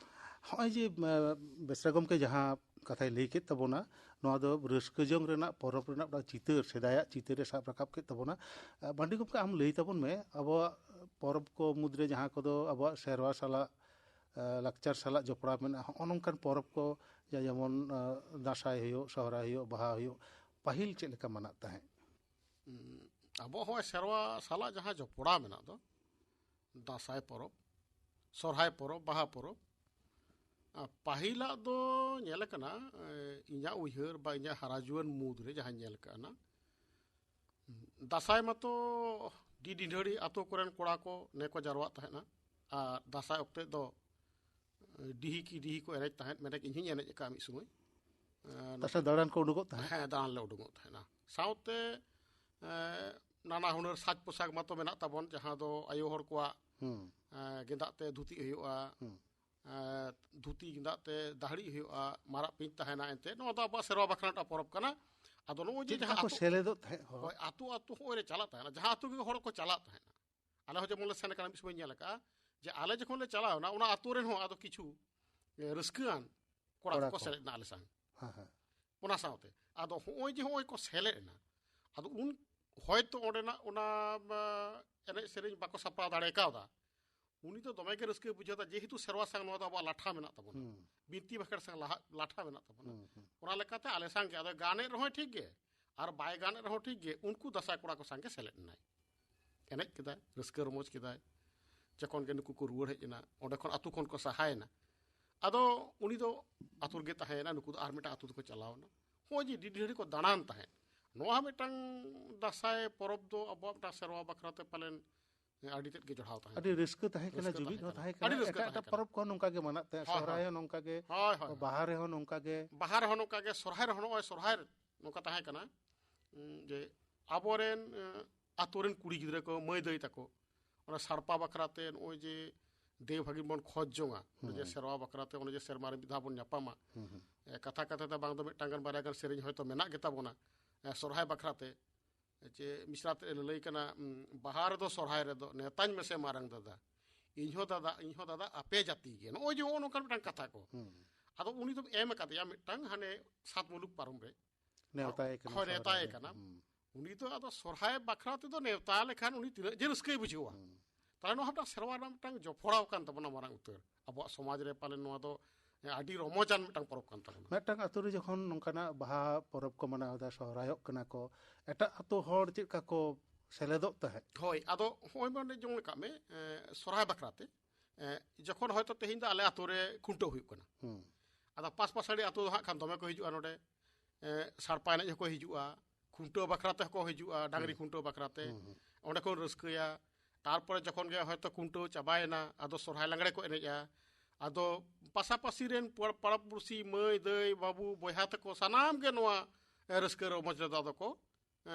ᱦᱚᱸᱜᱼᱚᱭ ᱡᱮ ᱟᱸ, ᱵᱮᱥᱨᱟ ᱜᱚᱢᱠᱮ ᱡᱟᱦᱟᱸ ᱠᱟᱛᱷᱟᱭ ᱞᱟᱹᱭ ᱠᱮᱫ ᱛᱟᱵᱚᱱᱟ, ᱱᱚᱣᱟ ᱫᱚ ᱨᱟᱹᱥᱠᱟᱹ ᱡᱚᱝ ᱨᱮᱱᱟᱜ, ᱯᱚᱨᱚᱵᱽ ᱨᱮᱱᱟᱜ ᱢᱤᱫᱴᱟᱝ ᱪᱤᱛᱟᱹᱨ, ᱥᱮᱫᱟᱭᱟᱜ ᱪᱤᱛᱟᱹᱨ ᱮ ᱥᱟᱵ ᱨᱟᱠᱟᱵ ᱠᱮᱫ ᱛᱟᱵᱚᱱᱟ᱾ ᱟᱸ, ᱵᱟᱱᱰᱤ ᱜᱚᱢᱠᱮ, ᱟᱢ ᱞᱟᱹᱭ ᱛᱟᱵᱚᱱ ᱢᱮ, ᱟᱵᱚᱣᱟᱜ ᱯᱚᱨᱚᱵᱽ ᱠᱚ ᱢᱩᱫᱽᱨᱮ ᱡᱟᱦᱟᱸ ᱠᱚᱫᱚ ᱟᱵᱚᱣᱟᱜ ᱥᱮᱨᱣᱟ ᱥᱟᱞᱟᱜ, ᱟᱸ, ᱞᱟᱠᱪᱟᱨ ᱥᱟᱞᱟᱜ ᱡᱚᱯᱲᱟᱣ ᱢᱮᱱᱟᱜᱼᱟ, ᱦᱚᱸᱜᱼᱚ ᱱᱚᱝᱠᱟᱱ ᱯᱚᱨᱚᱵᱽ ᱠᱚ, ᱡᱟ-, ᱡᱮᱢᱚᱱ ᱟᱸ, ᱫᱟᱸᱥᱟᱭ ᱦᱩᱭᱩᱜ, ᱥᱚᱦᱨᱟᱭ ᱦᱩᱭᱩᱜ, ᱵᱟᱦᱟ ᱦᱩᱭᱩᱜ, ᱯᱟᱹᱦᱤᱞ ᱪᱮᱫ ᱞᱮᱠᱟ ᱢᱟᱱᱟᱜ ᱛᱟᱦᱮᱸᱫ? ᱩᱸ, ᱟᱵᱚᱣᱟᱜ ᱦᱚᱸᱜᱼᱚᱭ ᱥᱮᱨᱣᱟ ᱥᱟᱞᱟᱜ ᱡᱟᱦᱟᱸ ᱡᱚᱯᱲᱟᱣ ᱢᱮᱱᱟᱜ ᱫᱚ, ᱫᱟᱸᱥᱟᱭ ᱯᱚᱨᱚᱵᱽ, ᱥᱚᱨᱦᱟᱭ ᱯᱚᱨᱚᱵᱽ, ᱵᱟᱦᱟ ᱯᱚᱨᱚᱵᱽ, ᱟᱨ ᱯᱟᱹᱦᱤᱞᱟᱜ ᱫᱚ ᱧᱮᱞ ᱟᱠᱟᱱᱟ, ᱮ, ᱤᱧᱟᱹᱜ ᱩᱭᱦᱟᱹᱨ ᱵᱟ ᱤᱧᱟᱹᱜ ᱦᱟᱨᱟ ᱡᱩᱣᱟᱹᱱ ᱢᱩᱫᱽ ᱨᱮ ᱡᱟᱦᱟᱸᱧ ᱧᱮᱞ ᱟᱠᱟᱫᱼᱟ, ᱫᱟᱸᱥᱟᱭ ᱢᱟᱛᱚ ᱰᱤ ᱰᱤᱰᱷᱟᱹᱲᱤ ᱟᱛᱳ ᱠᱚᱨᱮᱱ ᱠᱚᱲᱟ ᱠᱚ ᱱᱮ ᱠᱚ ᱡᱟᱨᱣᱟᱜ ᱛᱟᱦᱮᱸᱫᱼᱟ, ᱟᱨ ᱫᱟᱸᱥᱟᱭ ᱚᱠᱛᱮ ᱫᱚ ᱰᱤᱦᱤ ᱠᱤ ᱰᱤᱦᱤ ᱠᱚ ᱮᱱᱮᱡ ᱛᱟᱦᱮᱸᱫ, ᱢᱮᱱᱮᱫ ᱤᱧ ᱦᱚᱸᱧ ᱮᱱᱮᱡ ᱟᱠᱟᱫᱼᱟ ᱢᱤᱫ ᱥᱚᱢᱚᱭ᱾ ᱮᱸ, ᱫᱟᱸᱥᱟᱭ ᱫᱟᱬᱟᱱ ᱠᱚ ᱩᱰᱩᱠᱚᱜ ᱛᱟᱦᱮᱸᱫ? ᱦᱮᱸ, ᱫᱟᱬᱟᱱ ᱞᱮ ᱩᱰᱩᱠᱚᱜ ᱛᱟᱦᱮᱸᱫᱼᱟ᱾ ᱥᱟᱶᱛᱮ ᱮᱸ, ᱱᱟᱱᱟ ᱦᱩᱱᱟᱹᱨ ᱥᱟᱡᱽ ᱯᱳᱥᱟᱠ ᱢᱟᱛᱚ ᱢᱮᱱᱟᱜ ᱛᱟᱵᱚᱱ, ᱡᱟᱦᱟᱸ ᱫᱚ ᱟᱭᱳ ᱦᱚᱲ ᱠᱚᱣᱟᱜ ᱦᱩᱸ᱾ ᱮᱸ, ᱜᱮᱸᱫᱟᱜ ᱛᱮ ᱫᱷᱩᱛᱤ ᱦᱩᱭᱩᱜᱼᱟ, ᱦᱩᱸ᱾ ᱮᱸ, ᱫᱷᱩᱛᱤ ᱜᱮᱸᱫᱟᱜ ᱛᱮ ᱫᱟᱦᱲᱤ ᱦᱩᱭᱩᱜᱼᱟ, ᱢᱟᱨᱟᱜ ᱯᱤᱧ ᱛᱟᱦᱮᱱᱟ᱾ ᱮᱱᱛᱮ ᱱᱚᱣᱟ ᱫᱚ ᱟᱵᱚᱣᱟᱜ ᱥᱮᱨᱣᱟ ᱵᱟᱠᱷᱨᱟ ᱢᱤᱫᱴᱟᱝ ᱯᱚᱨᱚᱵᱽ ᱠᱟᱱᱟ᱾ ᱟᱫᱚ ᱱᱚᱜᱼᱚᱭ ᱡᱮ ᱪᱮᱫ ᱡᱟᱦᱟᱸ ᱞᱮᱠᱟ ᱠᱚ ᱟᱛᱳ, ᱥᱮᱞᱮᱫᱚᱜ ᱛᱟᱦᱮᱸᱫ ᱦᱚᱲ? ᱦᱳᱭ, ᱟᱛᱳ ᱟᱛᱳ ᱦᱚᱸᱜᱼᱚᱭ ᱞᱮ ᱪᱟᱞᱟᱜ ᱛᱟᱦᱮᱱᱟ, ᱡᱟᱦᱟᱸ ᱟᱛᱳ ᱜᱮ ᱦᱚᱲ ᱠᱚ ᱪᱟᱞᱟᱜ ᱛᱟᱦᱮᱱᱟ, ᱟᱞᱮ ᱦᱚᱸ ᱡᱮᱢᱚᱱ ᱞᱮ ᱥᱮᱱ ᱟᱠᱟᱱᱟ ᱢᱤᱫ ᱥᱚᱢᱚᱭ ᱧᱮᱞ ᱟᱠᱟᱫᱼᱟ ᱡᱮ ᱟᱞᱮ ᱡᱚᱠᱷᱚᱱ ᱞᱮ ᱪᱟᱞᱟᱣ ᱮᱱᱟ, ᱚᱱᱟ ᱟᱛᱳ ᱨᱮᱱ ᱦᱚᱸ ᱟᱫᱚ ᱠᱤᱪᱷᱩ ᱮ, ᱨᱟᱹᱥᱠᱟᱹᱣᱟᱱ ᱠᱚᱲᱟ ᱠᱚᱲᱟ ᱠᱚᱠᱚ ᱠᱚ᱾ ᱥᱮᱞᱮᱫ ᱮᱱᱟ ᱟᱞᱮ ᱥᱟᱝ᱾ ᱦᱮᱸ, ᱦᱮᱸ᱾ ᱚᱱᱟ ᱥᱟᱶᱛᱮ ᱟᱫᱚ ᱦᱚᱸᱜᱼᱚᱭ ᱡᱮ ᱦᱚᱸᱜᱼᱚᱭ ᱠᱚ ᱥᱮᱞᱮᱫ ᱮᱱᱟ, ᱟᱫᱚ ᱩᱱ ᱦᱚᱭᱛᱚ ᱚᱸᱰᱮᱱᱟᱜ ᱚᱱᱟ, ᱢᱟ, ᱮᱱᱮᱡ ᱥᱮᱨᱮᱧ ᱵᱟᱠᱚ ᱥᱟᱯᱲᱟᱣ ᱫᱟᱲᱮ ᱠᱟᱣᱫᱟ, ᱩᱱᱤ ᱫᱚ ᱫᱚᱢᱮ ᱜᱮ ᱨᱟᱹᱥᱠᱟᱹᱭ ᱵᱩᱡᱷᱟᱹᱣ ᱮᱫᱟ, ᱡᱮᱦᱮᱛᱩ ᱥᱮᱨᱣᱟ ᱥᱟᱝ ᱱᱚᱣᱟ ᱫᱚ ᱟᱵᱚᱣᱟᱜ ᱞᱟᱴᱷᱟ ᱢᱮᱱᱟᱜ ᱛᱟᱵᱚᱱᱟ᱾ ᱦᱩᱸ᱾ ᱵᱤᱱᱛᱤ ᱵᱟᱠᱷᱮᱲ ᱥᱟᱝ ᱞᱟᱦᱟ, ᱞᱟᱴᱷᱟ ᱢᱮᱱᱟᱜ ᱛᱟᱵᱚᱱᱟ᱾ ᱦᱩᱸ, ᱦᱩᱸ᱾ ᱚᱱᱟ ᱞᱮᱠᱟᱛᱮ ᱟᱞᱮ ᱥᱟᱝ ᱜᱮ ᱟᱫᱚ ᱜᱟᱱᱮᱫ ᱨᱮᱦᱚᱸᱭ ᱴᱷᱤᱠ ᱜᱮ, ᱟᱨ ᱵᱟᱭ ᱜᱟᱱᱮᱫ ᱨᱮᱦᱚᱸ ᱴᱷᱤᱠ ᱜᱮ, ᱩᱱᱠᱩ ᱫᱟᱸᱥᱟᱭ ᱠᱚᱲᱟ ᱠᱚ ᱥᱟᱝ ᱜᱮ ᱥᱮᱞᱮᱫ ᱮᱱᱟᱭ᱾ ᱮᱱᱮᱡ ᱠᱮᱫᱟᱭ, ᱨᱟᱹᱥᱠᱟᱹ ᱨᱚᱢᱚᱡᱽ ᱠᱮᱫᱟᱭ᱾ ᱡᱚᱠᱷᱚᱱ ᱜᱮ ᱱᱩᱠᱩ ᱠᱚ ᱨᱩᱣᱟᱹᱲ ᱦᱮᱡ ᱮᱱᱟ, ᱚᱸᱰᱮ ᱠᱷᱚᱱ, ᱟᱹᱛᱩ ᱠᱷᱚᱱ ᱠᱚ ᱥᱟᱦᱟᱭᱮᱱᱟ, ᱟᱫᱚ ᱩᱱᱤ ᱫᱚ ᱟᱹᱛᱩ ᱨᱮᱜᱮ ᱛᱟᱦᱮᱸᱭᱮᱱᱟ, ᱱᱩᱠᱩ ᱫᱚ ᱟᱨ ᱢᱤᱫᱴᱟᱝ ᱟᱹᱛᱩ ᱛᱮᱠᱚ ᱪᱟᱞᱟᱣ ᱮᱱᱟ᱾ ᱦᱚᱸᱜᱼᱚᱭ ᱡᱮ ᱰᱤᱰᱤ ᱰᱷᱟᱹᱲᱤ ᱠᱚ ᱫᱟᱬᱟᱱ ᱛᱟᱦᱮᱸᱫ, ᱱᱚᱣᱟ ᱦᱚᱸ ᱢᱤᱫᱴᱟᱝ ᱫᱟᱸᱥᱟᱭ ᱯᱚᱨᱚᱵᱽ ᱫᱚ ᱟᱵᱚᱣᱟᱜ ᱢᱤᱫᱴᱟᱝ ᱥᱮᱨᱣᱟ ᱵᱟᱠᱷᱨᱟ ᱛᱮ ᱯᱟᱞᱮᱱ ᱟᱹᱰᱤ ᱛᱮᱫ ᱜᱮ ᱡᱚᱲᱟᱣ ᱛᱟᱦᱮᱸ ᱟᱹᱰᱤ ᱠᱟᱱᱟ᱾ ᱨᱟᱹᱥᱠᱟᱹ ᱛᱟᱦᱮᱸ ᱠᱟᱱᱟ, ᱨᱟᱹᱥᱠᱟᱹ ᱡᱩᱢᱤᱫ ᱛᱟᱦᱮᱸ ᱦᱚᱸ ᱠᱟᱱᱟ᱾ ᱛᱟᱦᱮᱸ ᱠᱟᱱᱟ᱾ ᱟᱹᱰᱤ ᱨᱟᱹᱥᱠᱟᱹ ᱮᱴᱟᱜ ᱛᱟᱦᱮᱸ ᱮᱴᱟᱜ ᱠᱟᱱᱟ᱾ ᱯᱚᱨᱚᱵᱽ ᱠᱚᱦᱚᱸ ᱱᱚᱝᱠᱟ ᱜᱮ ᱢᱟᱱᱟᱜ ᱛᱟᱦᱮᱸᱫ, ᱦᱳᱭ, ᱦᱳᱭ᱾ ᱥᱚᱦᱨᱟᱭ ᱦᱚᱸ ᱱᱚᱝᱠᱟ ᱜᱮ᱾ ᱵᱟᱦᱟ ᱨᱮᱦᱚᱸ ᱱᱚᱝᱠᱟ ᱜᱮ᱾ ᱵᱟᱦᱟ ᱨᱮᱦᱚᱸ ᱱᱚᱝᱠᱟ ᱜᱮ, ᱥᱚᱨᱦᱟᱭ ᱨᱮᱦᱚᱸ ᱱᱚᱜᱼᱚᱭ ᱥᱚᱨᱦᱟᱭ ᱨᱮ ᱱᱚᱝᱠᱟ ᱛᱟᱦᱮᱸ ᱠᱟᱱᱟ, ᱩᱸ, ᱡᱮ ᱟᱵᱚᱨᱮᱱ, ᱮᱸ, ᱟᱛᱳ ᱨᱮᱱ ᱠᱩᱲᱤ ᱜᱤᱫᱽᱨᱟᱹ ᱠᱚ, ᱢᱟᱹᱭ ᱫᱟᱹᱭ ᱛᱟᱠᱚ, ᱚᱱᱟ ᱥᱟᱲᱯᱟ ᱵᱟᱠᱷᱨᱟ ᱛᱮ ᱱᱚᱜᱼᱚᱭ ᱡᱮ ᱫᱮᱣ ᱵᱷᱟᱹᱜᱤᱱ ᱵᱚᱱ ᱠᱷᱚᱡᱽ ᱡᱚᱝᱟ, ᱚᱱᱮ ᱡᱮ ᱦᱩᱸ᱾ ᱥᱮᱨᱣᱟ ᱵᱟᱠᱷᱨᱟ ᱛᱮ, ᱚᱱᱮ ᱡᱮ ᱥᱮᱨᱢᱟ ᱨᱮ ᱢᱤᱫ ᱫᱷᱟᱣ ᱵᱚᱱ ᱧᱟᱯᱟᱢᱟ᱾ ᱦᱩᱸ, ᱦᱩᱸ᱾ ᱮ, ᱠᱟᱛᱷᱟ ᱠᱟᱛᱷᱟ ᱛᱮ ᱵᱟᱝ ᱫᱚ ᱢᱤᱫᱴᱟᱝ ᱜᱟᱱ ᱵᱟᱨᱭᱟ ᱜᱟᱱ ᱥᱮᱨᱮᱧ ᱦᱚᱭᱛᱳ ᱢᱮᱱᱟᱜ ᱜᱮᱛᱟ ᱵᱚᱱᱟ, ᱮ, ᱥᱚᱨᱦᱟᱭ ᱵᱟᱠᱷᱨᱟ ᱛᱮ᱾ ᱡᱮ ᱢᱤᱥᱨᱟ ᱛᱮᱫ ᱮ ᱞᱟᱹᱭ ᱠᱟᱱᱟ, ᱩᱸ, ᱵᱟᱦᱟ ᱨᱮᱫᱚ ᱥᱚᱨᱦᱟᱭ ᱨᱮᱫᱚ ᱱᱮᱣᱛᱟᱧ ᱢᱮᱥᱮ ᱢᱟᱨᱟᱝ ᱫᱟᱫᱟ, ᱤᱧ ᱦᱚᱸ ᱫᱟᱫᱟ, ᱤᱧ ᱦᱚᱸ ᱫᱟᱫᱟ ᱟᱯᱮ ᱡᱟᱹᱛᱤ ᱜᱮ᱾ ᱱᱚᱜᱼᱚᱭ ᱡᱮ ᱱᱚᱜᱼᱚ ᱱᱚᱝᱠᱟᱱ ᱢᱤᱫᱴᱟᱝ ᱠᱟᱛᱷᱟ ᱠᱚ᱾ ᱦᱩᱸ᱾ ᱟᱫᱚ ᱩᱱᱤ ᱫᱚᱢ ᱮᱢ ᱟᱠᱟᱫᱮᱭᱟ ᱢᱤᱫᱴᱟᱝ ᱦᱟᱱᱮ ᱥᱟᱛ ᱢᱩᱞᱩᱠ ᱯᱟᱨᱚᱢ ᱨᱮ᱾ ᱱᱮᱣᱛᱟᱭᱮ ᱠᱟᱱᱟ ᱦᱳᱭ, ᱥᱚᱦᱨᱟᱭ ᱱᱮᱣᱛᱟᱭᱮ ᱨᱮ᱾ ᱠᱟᱱᱟ᱾ ᱦᱩᱸ᱾ ᱩᱱᱤ ᱫᱚ ᱟᱫᱚ ᱥᱚᱨᱦᱟᱭ ᱵᱟᱠᱷᱨᱟ ᱛᱮᱫᱚ ᱱᱮᱣᱛᱟ ᱞᱮᱠᱷᱟᱱ ᱩᱱᱤ ᱛᱤᱱᱟᱹᱜ ᱡᱮ ᱨᱟᱹᱥᱠᱟᱹᱭ ᱵᱩᱡᱷᱟᱹᱣᱟ᱾ ᱦᱩᱸ᱾ ᱛᱟᱦᱞᱮ ᱱᱚᱣᱟ ᱢᱤᱫᱴᱟᱝ ᱥᱮᱨᱣᱟ ᱨᱮᱱᱟᱜ ᱢᱤᱫᱴᱟᱝ ᱡᱚᱯᱷᱚᱲᱟᱣ ᱠᱟᱱ ᱛᱟᱵᱚᱱᱟ ᱢᱟᱨᱟᱝ ᱩᱛᱟᱹᱨ᱾ ᱟᱵᱚᱣᱟᱜ ᱥᱚᱢᱟᱡᱽ ᱨᱮ ᱯᱟᱞᱮᱱ ᱱᱚᱣᱟ ᱫᱚ, ᱮ, ᱟᱹᱰᱤ ᱨᱚᱢᱚᱡᱟᱱ ᱢᱤᱫᱴᱟᱝ ᱯᱚᱨᱚᱵᱽ ᱠᱟᱱ ᱛᱟᱵᱚᱱᱟ᱾ ᱢᱤᱫᱴᱟᱝ ᱟᱛᱳ ᱨᱮ ᱡᱚᱠᱷᱚᱱ ᱱᱚᱝᱠᱟᱱᱟᱜ ᱵᱟᱦᱟ ᱯᱚᱨᱚᱵᱽ ᱠᱚ ᱢᱟᱱᱟᱣ ᱮᱫᱟ, ᱥᱚᱦᱨᱟᱭᱚᱜ ᱠᱟᱱᱟ ᱠᱚ, ᱮᱴᱟᱜ ᱟᱛᱳ ᱦᱚᱲ ᱪᱮᱫ ᱞᱮᱠᱟ ᱠᱚ ᱥᱮᱞᱮᱫᱚᱜ ᱛᱟᱦᱮᱸᱫ? ᱦᱳᱭ, ᱟᱫᱚ ᱦᱚᱸᱜᱼᱚᱭ ᱢᱟᱱᱮ ᱡᱚᱝ ᱞᱮᱠᱟᱜ ᱢᱮ, ᱮ, ᱥᱚᱨᱦᱟᱭ ᱵᱟᱠᱷᱨᱟ ᱛᱮ, ᱮ, ᱡᱚᱠᱷᱚᱱ ᱦᱚᱭᱛᱳ ᱛᱮᱦᱮᱧ ᱫᱚ ᱟᱞᱮ ᱟᱛᱳ ᱨᱮ ᱠᱷᱩᱱᱴᱟᱹᱣ ᱦᱩᱭᱩᱜ ᱠᱟᱱᱟ, ᱦᱩᱸ᱾ ᱟᱫᱚ ᱯᱟᱥᱯᱟᱥᱟᱲᱤ ᱟᱛᱳ ᱫᱚ ᱦᱟᱸᱜ ᱠᱷᱟᱱ ᱫᱚᱢᱮ ᱠᱚ ᱦᱤᱡᱩᱜᱼᱟ ᱱᱚᱰᱮ, ᱮ, ᱥᱟᱲᱯᱟ ᱮᱱᱮᱡ ᱦᱚᱸᱠᱚ ᱦᱤᱡᱩᱜᱼᱟ, ᱠᱷᱩᱱᱴᱟᱹᱣ ᱵᱟᱠᱷᱨᱟ ᱛᱮᱦᱚᱸ ᱠᱚ ᱦᱤᱡᱩᱜᱼᱟ, ᱰᱟᱝᱨᱤ ᱦᱩᱸ᱾ ᱠᱷᱩᱱᱴᱟᱹᱣ ᱵᱟᱠᱷᱨᱟ ᱛᱮ᱾ ᱦᱩᱸ, ᱦᱩᱸ᱾ ᱚᱸᱰᱮ ᱠᱷᱚᱱ ᱨᱟᱹᱥᱠᱟᱹᱭᱟ᱾ ᱛᱟᱨᱯᱚᱨᱮ ᱡᱚᱠᱷᱚᱱ ᱜᱮ ᱦᱚᱭᱛᱳ ᱠᱷᱩᱱᱴᱟᱹᱣ ᱪᱟᱵᱟᱭᱮᱱᱟ, ᱟᱫᱚ ᱥᱚᱨᱦᱟᱭ ᱞᱟᱜᱽᱲᱮ ᱠᱚ ᱮᱱᱮᱡᱼᱟ᱾ ᱟᱫᱚ ᱯᱟᱥᱟᱯᱟᱥᱤ ᱨᱮᱱ ᱯᱚᱲ-, ᱯᱟᱲᱟ ᱯᱩᱲᱥᱤ, ᱢᱟᱹᱭ, ᱫᱟᱹᱭ, ᱵᱟᱹᱵᱩ, ᱵᱚᱭᱦᱟ ᱛᱟᱠᱚ ᱥᱟᱱᱟᱢ ᱜᱮ ᱱᱚᱣᱟ, ᱮ, ᱨᱟᱹᱥᱠᱟᱹ ᱨᱚᱢᱚᱡᱽ ᱨᱮᱫᱚ ᱟᱫᱚ ᱠᱚ, ᱮ,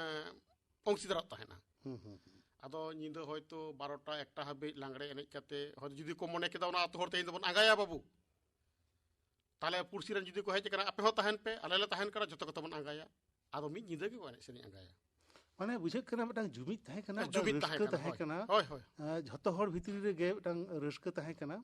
ᱚᱝᱥᱤᱫᱟᱨᱚᱜ ᱛᱟᱦᱮᱱᱟ᱾ ᱦᱩᱸ, ᱦᱩᱸ, ᱦᱩᱸ᱾ ᱟᱫᱚ ᱧᱤᱫᱟᱹ ᱦᱚᱭᱛᱳ ᱵᱟᱨᱚᱴᱟ, ᱮᱠᱴᱟ ᱦᱟᱹᱵᱤᱡ ᱞᱟᱜᱽᱲᱮ ᱮᱱᱮᱡ ᱠᱟᱛᱮ ᱦᱚᱭᱛᱳ ᱡᱩᱫᱤ ᱠᱚ ᱢᱚᱱᱮ ᱠᱮᱫᱟ ᱚᱱᱟ ᱟᱹᱛᱩ ᱦᱚᱲ ᱛᱮᱦᱮᱧ ᱫᱚᱵᱚᱱ ᱟᱸᱜᱟᱭᱟ ᱵᱟᱹᱵᱩ, ᱛᱟᱦᱞᱮ ᱯᱩᱲᱥᱤ ᱨᱮᱱ ᱡᱩᱫᱤ ᱠᱚ ᱦᱮᱡ ᱟᱠᱟᱱᱟ, "ᱟᱯᱮ ᱦᱚᱸ ᱛᱟᱦᱮᱱ ᱯᱮ, ᱟᱞᱮ ᱞᱮ ᱛᱟᱦᱮᱱ ᱠᱟᱱᱟ, ᱡᱚᱛᱚ ᱠᱚᱛᱮ ᱵᱚᱱ ᱟᱸᱜᱟᱭᱟ᱾" ᱟᱫᱚ ᱢᱤᱫ ᱧᱤᱫᱟᱹ ᱜᱮᱠᱚ ᱮᱱᱮᱡ ᱥᱮᱨᱮᱧ ᱟᱸᱜᱟᱭᱟ᱾ ᱢᱟᱱᱮ ᱵᱩᱡᱷᱟᱹᱜ ᱠᱟᱱᱟ ᱢᱤᱫᱴᱟᱝ ᱡᱩᱢᱤᱫ ᱛᱟᱦᱮᱸ ᱠᱟᱱᱟ, ᱦᱮᱸ, ᱢᱤᱫᱴᱟᱝ ᱡᱩᱢᱤᱫ ᱛᱟᱦᱮᱸ ᱨᱟᱹᱥᱠᱟᱹ ᱠᱟᱱᱟ, ᱛᱟᱦᱮᱸ ᱦᱳᱭ, ᱠᱟᱱᱟ᱾ ᱦᱳᱭ, ᱦᱳᱭ᱾ ᱮᱸ, ᱡᱷᱚᱛᱚ ᱦᱚᱲ ᱵᱷᱤᱛᱨᱤ ᱨᱮᱜᱮ ᱢᱤᱫᱴᱟᱝ ᱨᱟᱹᱥᱠᱟᱹ ᱛᱟᱦᱮᱸ ᱠᱟᱱᱟ᱾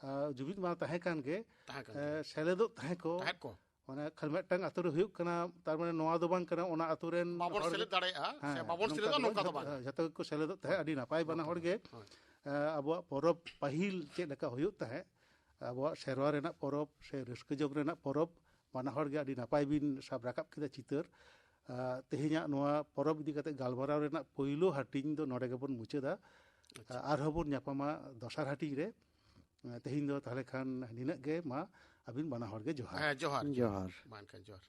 ᱟᱨ ᱡᱩᱢᱤᱫ ᱢᱟ ᱛᱟᱦᱮᱸ ᱠᱟᱱ ᱜᱮ, ᱛᱟᱦᱮᱸ ᱠᱟᱱ ᱜᱮ᱾ ᱮ, ᱥᱮᱞᱮᱫᱚᱜ ᱛᱟᱦᱮᱸ ᱠᱚ᱾ ᱛᱟᱦᱮᱸᱫ ᱠᱚ᱾ ᱢᱟᱱᱮ ᱠᱷᱟᱹᱞᱤ ᱢᱤᱫᱴᱟᱝ ᱟᱛᱳ ᱨᱮ ᱦᱩᱭᱩᱜ ᱠᱟᱱᱟ, ᱛᱟᱨ ᱢᱟᱱᱮ ᱱᱚᱣᱟ ᱫᱚ ᱵᱟᱝ ᱠᱟᱱᱟ, ᱚᱱᱟ ᱟᱛᱳ ᱨᱮᱱ ᱵᱟᱵᱚᱱ ᱦᱚᱲ ᱥᱮᱞᱮᱫ ᱫᱟᱲᱮᱭᱟᱜᱼᱟ, ᱦᱮᱸ, ᱥᱮ ᱵᱟᱵᱚᱱ ᱱᱚᱝᱠᱟ ᱥᱮᱞᱮᱫᱚᱜᱼᱟ, ᱫᱚ ᱵᱟᱝ, ᱱᱚᱝᱠᱟ ᱫᱚ ᱵᱟᱝ᱾ ᱡᱷᱚᱛᱚ ᱜᱮᱠᱚ ᱥᱮᱞᱮᱫᱚᱜ ᱛᱟᱦᱮᱸᱫ, ᱟᱹᱰᱤ ᱱᱟᱯᱟᱭ ᱵᱟᱱᱟ ᱦᱚᱲ ᱜᱮ᱾ ᱦᱳᱭ᱾ ᱮ, ᱟᱵᱚᱣᱟᱜ ᱯᱚᱨᱚᱵᱽ ᱯᱟᱹᱦᱤᱞ ᱪᱮᱫ ᱞᱮᱠᱟ ᱦᱩᱭᱩᱜ ᱛᱟᱦᱮᱸᱫ, ᱟᱵᱚᱣᱟᱜ ᱥᱮᱨᱣᱟ ᱨᱮᱱᱟᱜ ᱯᱚᱨᱚᱵᱽ ᱥᱮ ᱨᱟᱹᱥᱠᱟᱹ ᱡᱚᱝ ᱨᱮᱱᱟᱜ ᱯᱚᱨᱚᱵᱽ, ᱵᱟᱱᱟ ᱦᱚᱲ ᱜᱮ ᱟᱹᱰᱤ ᱱᱟᱯᱟᱭ ᱵᱤᱱ ᱥᱟᱵ ᱨᱟᱠᱟᱵ ᱠᱮᱫᱟ ᱪᱤᱛᱟᱹᱨ᱾ ᱟ, ᱛᱮᱦᱮᱧᱟᱜ ᱱᱚᱣᱟ ᱯᱚᱨᱚᱵᱽ ᱤᱫᱤ ᱠᱟᱛᱮ ᱜᱟᱞᱢᱟᱨᱟᱣ ᱨᱮᱱᱟᱜ ᱯᱳᱭᱞᱳ ᱦᱟᱹᱴᱤᱧ ᱫᱚ ᱱᱚᱰᱮ ᱜᱮᱵᱚᱱ ᱢᱩᱪᱟᱹᱫᱟ᱾ ᱟᱪᱪᱷᱟ᱾ ᱟ, ᱟᱨᱦᱚᱸ ᱵᱚᱱ ᱧᱟᱯᱟᱢᱟ ᱫᱚᱥᱟᱨ ᱦᱟᱹᱴᱤᱧ ᱨᱮ᱾ ᱟ, ᱛᱮᱦᱮᱧ ᱫᱚ ᱛᱟᱦᱞᱮ ᱠᱷᱟᱱ ᱱᱤᱱᱟᱹᱜ ᱜᱮ᱾ ᱢᱟ ᱟᱹᱵᱤᱱ ᱵᱟᱱᱟ ᱦᱚᱲ ᱜᱮ ᱡᱚᱦᱟᱨ᱾ ᱦᱮᱸ, ᱡᱚᱦᱟᱨ᱾ ᱡᱚᱦᱟᱨ᱾ ᱢᱟ ᱮᱱᱠᱷᱟᱱ ᱡᱚᱦᱟᱨ᱾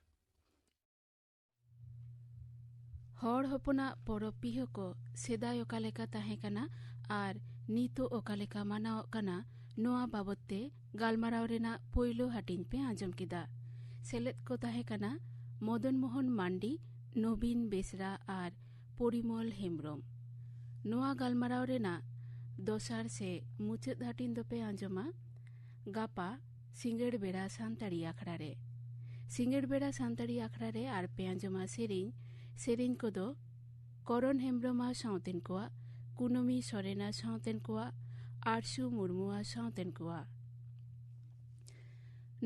ᱦᱚᱲ ᱦᱚᱯᱚᱱᱟᱜ ᱯᱚᱨᱚᱵᱽ ᱯᱤᱦᱟᱹ ᱠᱚ ᱥᱮᱫᱟᱭ ᱚᱠᱟ ᱞᱮᱠᱟ ᱛᱟᱦᱮᱸ ᱠᱟᱱᱟ ᱟᱨ ᱱᱤᱛᱚᱜ ᱚᱠᱟ ᱞᱮᱠᱟ ᱢᱟᱱᱟᱣᱚᱜ ᱠᱟᱱᱟ, ᱱᱚᱣᱟ ᱵᱟᱵᱚᱛ ᱛᱮ ᱜᱟᱞᱢᱟᱨᱟᱣ ᱨᱮᱱᱟᱜ ᱯᱳᱭᱞᱳ ᱦᱟᱹᱴᱤᱧ ᱯᱮ ᱟᱸᱡᱚᱢ ᱠᱮᱫᱟ᱾ ᱥᱮᱞᱮᱫ ᱠᱚ ᱛᱟᱦᱮᱸ ᱠᱟᱱᱟ ᱢᱚᱫᱚᱱ ᱢᱳᱦᱚᱱ ᱢᱟᱱᱰᱤ, ᱱᱚᱵᱤᱱ ᱵᱮᱥᱨᱟ ᱟᱨ ᱯᱚᱨᱤᱢᱚᱞ ᱦᱮᱢᱵᱽᱨᱚᱢ᱾ ᱱᱚᱣᱟ ᱜᱟᱞᱢᱟᱨᱟᱣ ᱨᱮᱱᱟᱜ ᱫᱚᱥᱟᱨ ᱥᱮ ᱢᱩᱪᱟᱹᱫ ᱦᱟᱹᱴᱤᱧ ᱫᱚᱯᱮ ᱟᱸᱡᱚᱢᱟ ᱜᱟᱯᱟ ᱥᱤᱸᱜᱟᱹᱲ ᱵᱮᱲᱟ ᱥᱟᱱᱛᱟᱲᱤ ᱟᱠᱷᱲᱟ ᱨᱮ᱾ ᱥᱤᱸᱜᱟᱹᱲ ᱵᱮᱲᱟ ᱥᱟᱱᱛᱟᱲᱤ ᱟᱠᱷᱲᱟ ᱨᱮ ᱟᱨ ᱯᱮ ᱟᱸᱡᱚᱢᱟ ᱥᱮᱨᱮᱧ᱾ ᱥᱮᱨᱮᱧ ᱠᱚᱫᱚ ᱠᱚᱨᱚᱱ ᱦᱮᱢᱵᱽᱨᱚᱢᱟᱜ ᱥᱟᱶᱛᱮᱱ ᱠᱚᱣᱟᱜ, ᱠᱩᱱᱟᱹᱢᱤ ᱥᱚᱨᱮᱱᱟᱜ ᱥᱟᱶᱛᱮᱱ ᱠᱚᱣᱟᱜ, ᱟᱨᱥᱩ ᱢᱩᱨᱢᱩᱣᱟᱜ ᱥᱟᱶᱛᱮᱱ ᱠᱚᱣᱟᱜ᱾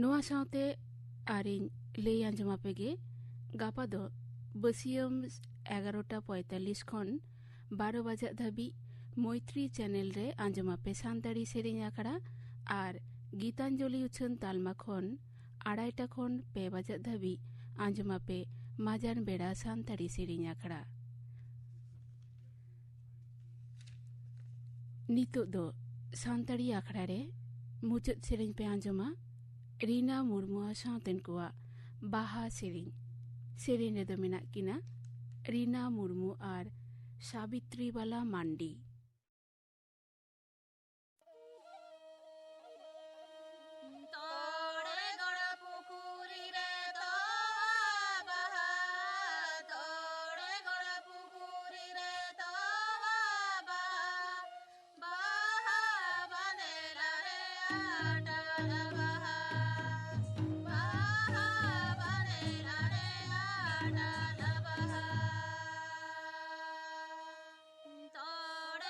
ᱱᱚᱣᱟ ᱥᱟᱶᱛᱮ ᱟᱨᱤᱧ ᱞᱟᱹᱭ ᱟᱸᱡᱚᱢ ᱟᱯᱮ ᱜᱮ, ᱜᱟᱯᱟ ᱫᱚ ᱵᱟᱹᱥᱤᱭᱟᱹᱢ ᱮᱜᱟᱨᱚᱴᱟ ᱯᱚᱸᱭᱛᱟᱞᱞᱤᱥ ᱠᱷᱚᱱ ᱵᱟᱨᱚ ᱵᱟᱡᱟᱜ ᱫᱷᱟᱹᱵᱤᱡ ᱢᱳᱭᱛᱨᱤ ᱪᱮᱱᱮᱞ ᱨᱮ ᱟᱸᱡᱚᱢ ᱟᱯᱮ ᱥᱟᱱᱛᱟᱲᱤ ᱥᱮᱨᱮᱧ ᱟᱠᱷᱲᱟ᱾ ᱟᱨ ᱜᱤᱛᱟᱧᱡᱚᱞᱤ ᱩᱪᱷᱟᱹᱱ ᱛᱟᱞᱢᱟ ᱠᱷᱚᱱ ᱟᱲᱟᱭᱴᱟ ᱠᱷᱚᱱ ᱯᱮ ᱵᱟᱡᱟᱜ ᱫᱷᱟᱹᱵᱤᱡ ᱟᱸᱡᱚᱢ ᱟᱯᱮ ᱢᱟᱡᱟᱱ ᱵᱮᱲᱟ ᱥᱟᱱᱛᱟᱲᱤ ᱥᱮᱨᱮᱧ ᱟᱠᱷᱲᱟ᱾ ᱱᱤᱛᱚᱜ ᱫᱚ ᱥᱟᱱᱛᱟᱲᱤ ᱟᱠᱷᱲᱟ ᱨᱮ ᱢᱩᱪᱟᱹᱫ ᱥᱮᱨᱮᱧ ᱯᱮ ᱟᱸᱡᱚᱢᱟ ᱨᱤᱱᱟ ᱢᱩᱨᱢᱩᱣᱟᱜ ᱥᱟᱶᱛᱮᱱ ᱠᱚᱣᱟᱜ ᱵᱟᱦᱟ ᱥᱮᱨᱮᱧ᱾ ᱥᱮᱨᱮᱧ ᱨᱮᱫᱚ ᱢᱮᱱᱟᱜ ᱠᱤᱱᱟ ᱨᱤᱱᱟ ᱢᱩᱨᱢᱩ ᱟᱨ ᱥᱟᱵᱤᱛᱨᱤ ᱵᱟᱞᱟ ᱢᱟᱱᱰᱤ᱾ ᱛᱚᱲᱮ ᱜᱚᱲ ᱯᱩᱠᱷᱩᱨᱤ ᱨᱮ ᱛᱚᱣᱟ ᱵᱟᱦᱟ, ᱛᱚᱲᱮ ᱜᱚᱲ ᱯᱩᱠᱷᱩᱨᱤ ᱨᱮ ᱛᱚᱣᱟ ᱵᱟᱦᱟ, ᱵᱟᱦᱟ ᱵᱟᱱᱮᱞᱟ ᱨᱮ ᱟᱴᱟᱞ ᱵᱟᱦᱟ, ᱵᱟᱦᱟ ᱵᱟᱱᱮᱞᱟ ᱨᱮ ᱟᱴᱟᱞ ᱵᱟᱦᱟ᱾ ᱛᱚᱲᱮ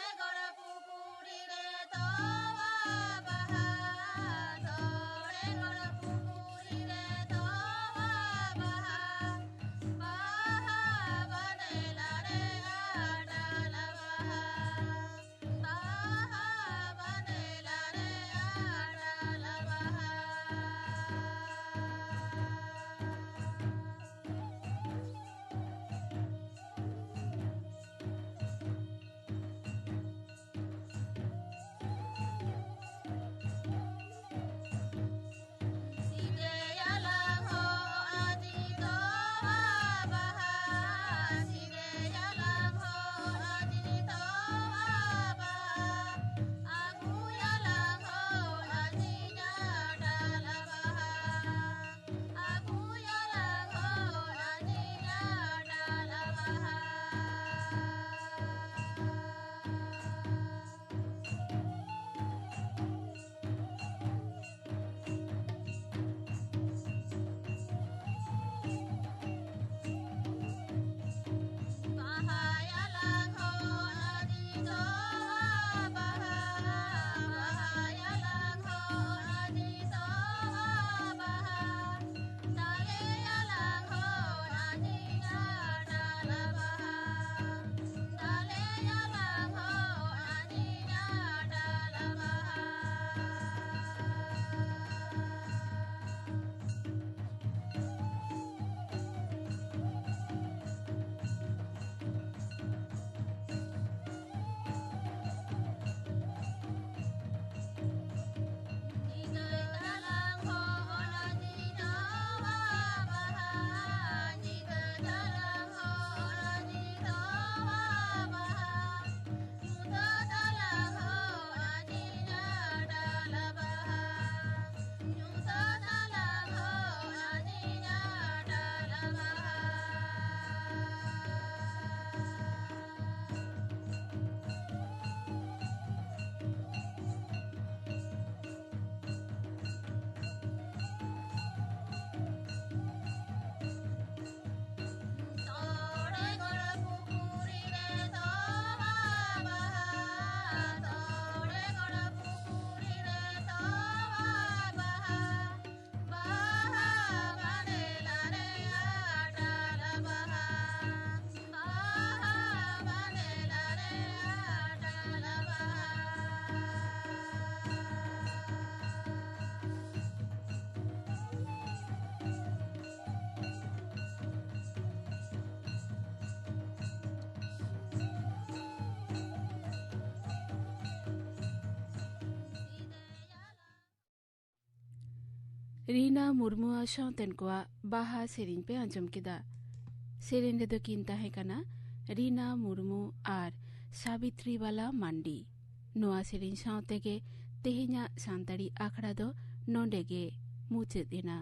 ᱨᱤᱱᱟ ᱢᱩᱨᱢᱩᱣᱟᱜ ᱥᱟᱶᱛᱮᱱ ᱠᱚᱣᱟᱜ ᱵᱟᱦᱟ ᱥᱮᱨᱮᱧ ᱯᱮ ᱟᱸᱡᱚᱢ ᱠᱮᱫᱟ᱾ ᱥᱮᱨᱮᱧ ᱨᱮᱫᱚ ᱠᱤᱱ ᱛᱟᱦᱮᱸ ᱠᱟᱱᱟ ᱨᱤᱱᱟ ᱢᱩᱨᱢᱩ ᱟᱨ ᱥᱟᱵᱤᱛᱨᱤ ᱵᱟᱞᱟ ᱢᱟᱱᱰᱤ᱾ ᱱᱚᱣᱟ ᱥᱮᱨᱮᱧ ᱥᱟᱶ ᱛᱮᱜᱮ ᱛᱮᱦᱮᱧᱟᱜ ᱥᱟᱱᱛᱟᱲᱤ ᱟᱠᱷᱲᱟ ᱫᱚ ᱱᱚᱰᱮ ᱜᱮ ᱢᱩᱪᱟᱹᱫ ᱮᱱᱟ᱾